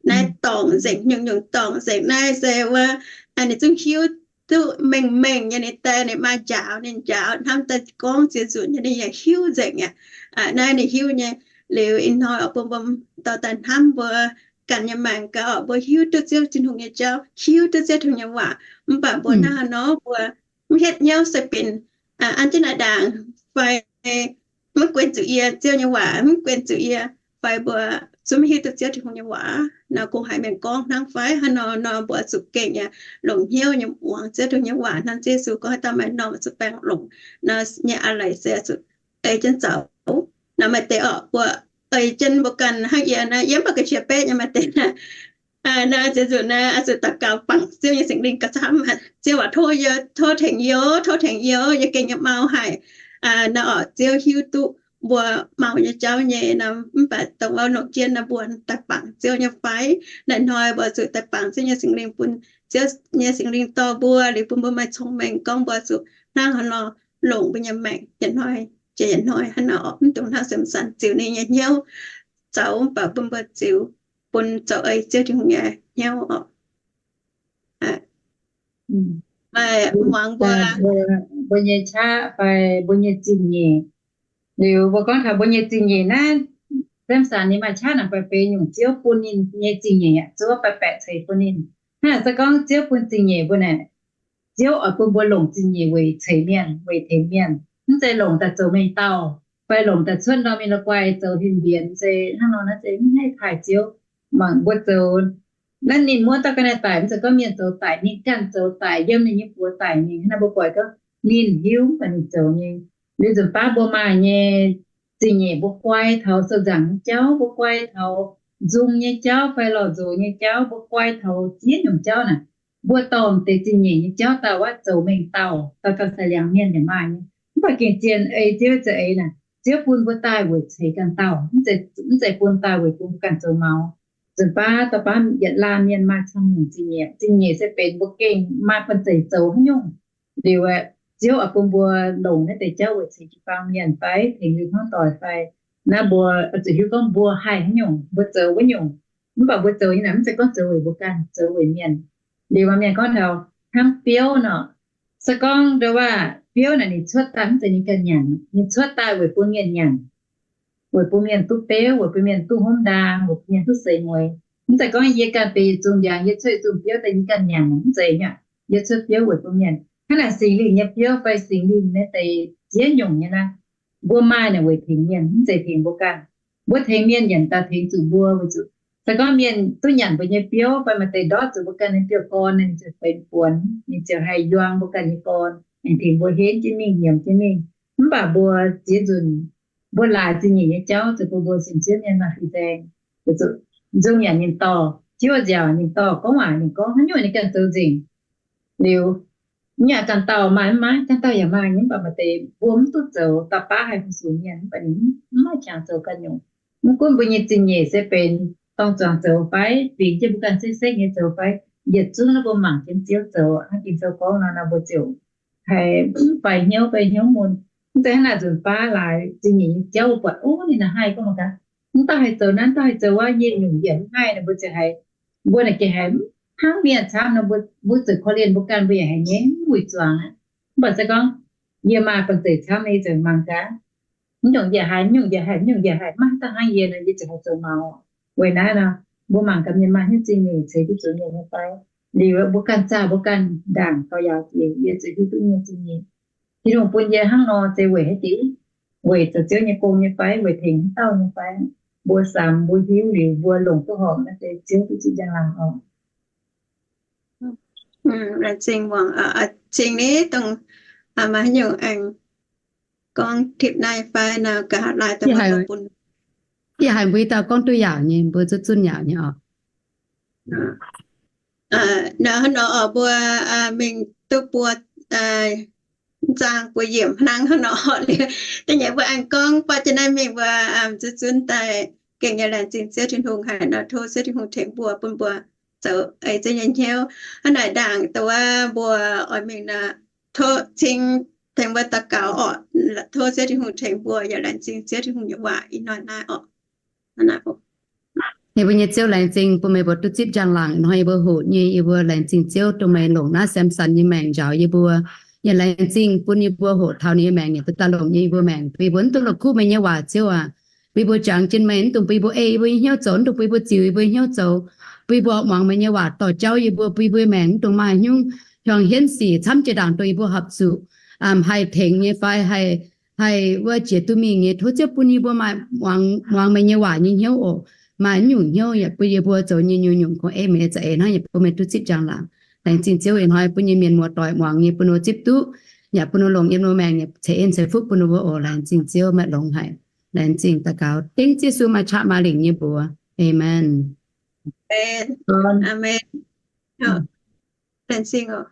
Naaiv dorngc nzengc, nyungc-nyungc dorngc nzengc. Naaiv se wuov ninh zungv hiuv duqv mengh mengh nyei, ninh die ninh maa njaaux ninh, njaaux hnamv daaih gorngv ziex nzunc nyei, ninh yaac hiuv nzengc aqv. Naaiv ninh hiuv nyei. Liuz ih hnoi oix bun mbuo dorh daaih hnamv mbuo ganh nyei maengc gaax orqc, mbuo hiuv duqv Ziouv Tin-Hungh nyei jauv, hiuv duqv Ziouv Tin-Hungh nyei waac, mv baac mbuo hnangv haaix nor mbuo mv hietv hnyouv se binc an jienv naaiv ndaangc fai mv guen zuqc yie, Ziouv nyei waac mv guen zuqc yie, fai mbuo zungv maiv hiuv duqv Ziouv Tin-Hungh nyei waac nor, kungx haiz mienh gorngv hnangv fai? Hnangv nor nor mbuo zuqc gengh nyei longc hnyouv nyei muangx Ziouv Tin-Hungh nyei waac hnangv. Ziouv Yesu gorngv, haaix dauh maaih m'normh zuqc baengh longc nor, nyei a'leic se zuqc ei jienv zaux. Nor maaih deix orqc, mbuo ei jienv mbuo ganh hnangv yie naaiv, yie mv baac ga'qiex betv nyei maaih deix naaiv. Naaiv ziouc zuqc naaiv, zuqc daux gaux bangc Ziouv nyei Singx Lingh gauh camv. Ziouv aac, tov yie, tov tengx yie, tov tengx yie, yie gengh nyei mau haic. Naaiv orqc, Ziouv hiuv duqv mbuo mau nyei jauv nyei nor, mv baac dongh wuov longc jienv naaiv mbuo daaih bangc Ziouv nyei fai? Naaiv hnoi mbuo zuqc daaih bangc Ziouv nyei Singx Lingh, bun Ziouv nyei Singx Lingh dorh mbuo liuz bun mbuo maaih cong-mengh gorngv mbuo zuqc hnangv haaix nor longc mbuo nyei maengc yietc hnoi jiex yietc hnoi hnangv nor orqc. Mv dungx hnangv Samson ziux ninh nyei hnyouv zoux, mv baac bun mbuo ziux, bun zoux ei Ziouv Tin-Hungh nyei hnyouv orqc. Maaih muangx mbuo, mbuo nyei qaqv fai mbuo nyei zingh nyeic. Liuz mbuo gorngv taux mbuo nyei zingh nyeic naaiv, Samson ninh maaih qaqv naaic fai benx nyungc Ziouv bun ninh nyei zingh nyeic aqv, Ziouv baeqc baeqc ceix bun ninh. Hnangv naaic se gorngv Ziouv bun zingh nyeic mbuo naaic, Ziouv oix bun mbuo longc zingh nyeic weic ceix mienh, weic tengx mienh. Mv zeiz longc daaih zoux mengh dauh, fai longc daaih cuotv ndorm mingh la'guaih zoux hemx mbienx, se hnangv nor naaiv se mv haih taaih Ziouv. Mangc mbuo zoux naaiv, ninh muonv dauh ga'naaiv daic, mv zeiz gorngv mienh zoux daic, ninh ganh zoux daic, yiem ninh nyei buoz daic mingh. Hnangv naaiv mbuo buatc gorngv ninh hiuv mv baac ninh zoux nyei. Liuz nzunc baav mbuo maaih nyei zingh nyeic, mbuo guai taux sou nzaangc nyei jauv, mbuo guai taux nzung nyei jauv fai lorh nzox nyei jauv, mbuo guai taux ziex nyungc jauv naaic, mbuo dorh deix zingh nyeic nyei jauv daaih wuov zoux mengh dauh, dauh dauh sai liangx mienh yaac maaih nyei. Mv baac gengh zien ei Ziouv za'eix naaic, Ziouv bun mbuo daaih weic ceix ganh dauh, mv zeiz bun daaih weic bun mbuo ganh zoux maux. Nzunc baav dauh baav yietc laanh mienh maaih camv nyungc zingh nyeic. Zingh nyeic se benx mbuo gengh maaih banh zeic zoux haaix nyungc. Liuz aeqv, Ziouv oix bun mbuo longc naaiv deix jauv weic ceix jiu-baang mienh fai tengx liuz hnangv doic fai. Naaiv mbuo oix zuqc hiuv gorngv mbuo haih haaix nyungc, mbuo zoux wuov nyungc. Mv baac mbuo zoux nyei naaic mv zeiz gorngv zoux weic mbuo ganh, zoux weic mienh. Liuz maaih mienh gorngv taux hnangv biouv nor, se gorngv ndo waac biouv naaic ninh cuotv daaih mv zeiz ninh ganh nyanc, ninh cuotv daaih weic bun mienh nyanc, weic bun mienh duqv beuv, weic bun mienh duqv hopv ndaang, weic bun mienh duqv seix mueiz. Mv zeiz gorngv yie ganh benx yietc zungh ndiangx, yie cuotv yietc zungh biouv daaih yie ganh nyanc, mv zeiz nyei. Yie cuotv biouv weic bun mienh. Hnangv naaic Singx Lingh nyei biouv fai Singx Lingh naaiv deix ziex nyungc nyei naaiv, mbuo maaih naaic weic tengx mienh, mv zeiz tengx mbuo ganh. Mbuo tengx mienh yienc daaih tengx zuqc mbuo weic zuqc se gorngv mienh duqv nyanc mbuo nyei biouv fai maaih deix ndortv zuqc mbuo ganh nyei biouv-gorn, ninh ziouc benx buonc, ninh ziouc haih yuang mbuo ganh nyei gorn, aengx tengx mbuo henv jienv mingh, nyiemc jienv mingh. Mv baac mbuo ziex nzunc mbuo laaix zingh nyeic nyei jauv zoux bun mbuo sienx Ziouv mienh maaih fin-saeng. Nzung yaac ninh dorh, jiuv nziaauc ninh dorh, gorngv waac ninh gorngv, haaix nyungc ninh ganh zoux nzengc. Liuz, mv yaac ganh dauh maaih mv maaih, ganh dauh yaac maaih nyei, mv baac maaih deix mbuo mv duqv zoux, dauh baav haih fu-sux mienh, mv baac ninh mv maaih qangx zoux ganh nyungc. Mv gunv mbuo nyei zingh nyeic se benx dorng zuangx zoux fai, fingx jienv mbuo ganh sekv-sekv nyei zoux fai, yietc zungv naaiv mbuo mangc jienv Ziouv zoux, hnangv Ging-Sou gorngv nor, nor mbuo ziouc haih faix hnyouv, faix hnyouv mun. Mv zeiz hnangv naaic nzunc baav laaix zingh nyeic nyei jauv mbuo buatc, o, ninh naaic haih gorngv mangc gaax, mv dauh haih zoux naaiv, mv dauh haih zoux wuov, yie nyungc yietc mv haih nor, mbuo ziouc haiz mbuo naaic gengh haiz hnangv mienh camv nor, mbuo, mbuo zuqc korv-lienh mbuo ganh, mbuo yaac haiz nyei wuic zuangx aqv. Mv baac se gorngv yie maaih banh zeic camv, yie ziouc mangc gaax, mv nyungc yie haih, mv nyungc yie haih, mv nyungc yie haih, maiv daaih hnangv yie nor, yie ziouc haih zoux maux. Weic naaiv nor, mbuo mangc gaax mienh maaih hnyouv zingh nyeic ceix duqv zuqc mienh nyei fai? Liuz mbuo ganh zaah mbuo ganh ndaangc gaux yaauc jiex, yie ziouc hiuv duqv nyei zingh nyeic. Tin-Hungh bun yie hnangv nor se weic haaix diuc? Weic zoux Ziouv nyei gong nyei fai? Weic tengx haaix dauh nyei fai? Mbuo samx mbuo hiuv liuz, mbuo longc duqv horpc naaiv se Ziouv duqv zipv njang-laangc oc. Laengz zingh muangx, zingh ni dongh maaih haaix nyungc aengx gorngv tipv naaiv fai nor, gaax laaih daaih bun. Yie haiz mbuo dauh gorngv duqv yaauc nyei, mbuo zuqv zunv yaauc nyei oc. Nor hnangv nor oc, mbuo mingh duqv buo zaang buo yiemc hnangv hnangv nor oc. Liuz da'nyeic mbuo aengx gorngv baav jienv naaiv mingh mbuo zuqv zunv daaih gengh nyei laengz zingh Ziouv Tin-Hungh haic nor, tov Ziouv Tin-Hungh tengx mbuo bun mbuo zoux ei Ziouv nyei hnyouv. Hnangv naaic ndaangc dongh wuov mbuo oix mingh nor, tov cing tengx mbuo daux gaux oc. Tov Ziouv Tin-Hungh tengx mbuo yaac laengz zingh Ziouv Tin-Hungh nyei waac ih hnoi naaiv oc. Yie mbuo nyei Ziouv, laengz zingh bun meih mbuo duqv zipv njang-laangc hnoi yie mbuo hoqc nyei. Yie mbuo laengz zingh Ziouv dongh meih longc naaiv Samson nyei maengc njaaux yie mbuo. Yaac laengz zingh bun yie mbuo hoqc taux ninh nyei maengc yaac duqv daaih longc nyei yie mbuo maengc. Bun yie mbuo mv dungx la'kuqv meih nyei waac, Ziouv aac. Bun yie mbuo jangx jienv meih, mv dungx bun yie mbuo ei yie mbuo nyei hnyouv zoux, mv dungx bun yie mbuo ziux yie mbuo nyei hnyouv zoux. Bun yie mbuo muangx meih nyei waac dorh jauv yie mbuo, bun yie mbuo nyei maengc mv dungx maaih haaix nyungc hiuang hienv sic camv jiex ndaangc dongh yie mbuo horpc zuqc haih tengx nyei fai haih, haih wuov jiex duqv mingh nyei. Tov Ziouv bun yie mbuo maaih muangx meih nyei waac nyei hnyouv oc. maaih nyungc hnyouv yaac bun yie mbuo zoux nyei nyungc-nyungc kungx ei meih nyei za'eix hnangv, yaac bun meih duqv zipv njang-laangc. Laengz zingh Ziouv ih hnoi bun nyei mienh muoz doic muangx nyei, bun ninh mbuo zipv duqv, yaac bun ninh longc yiem ninh mbuo maengc nyei ceix en ceix fuqv bun ninh mbuo oc. Laengz zingh Ziouv, meih longx haic. Laengz zingh daux gaux dengv Yesu maaih qaqv maaih lingc nyei mbuox. Aamen. Laengz zingh oc.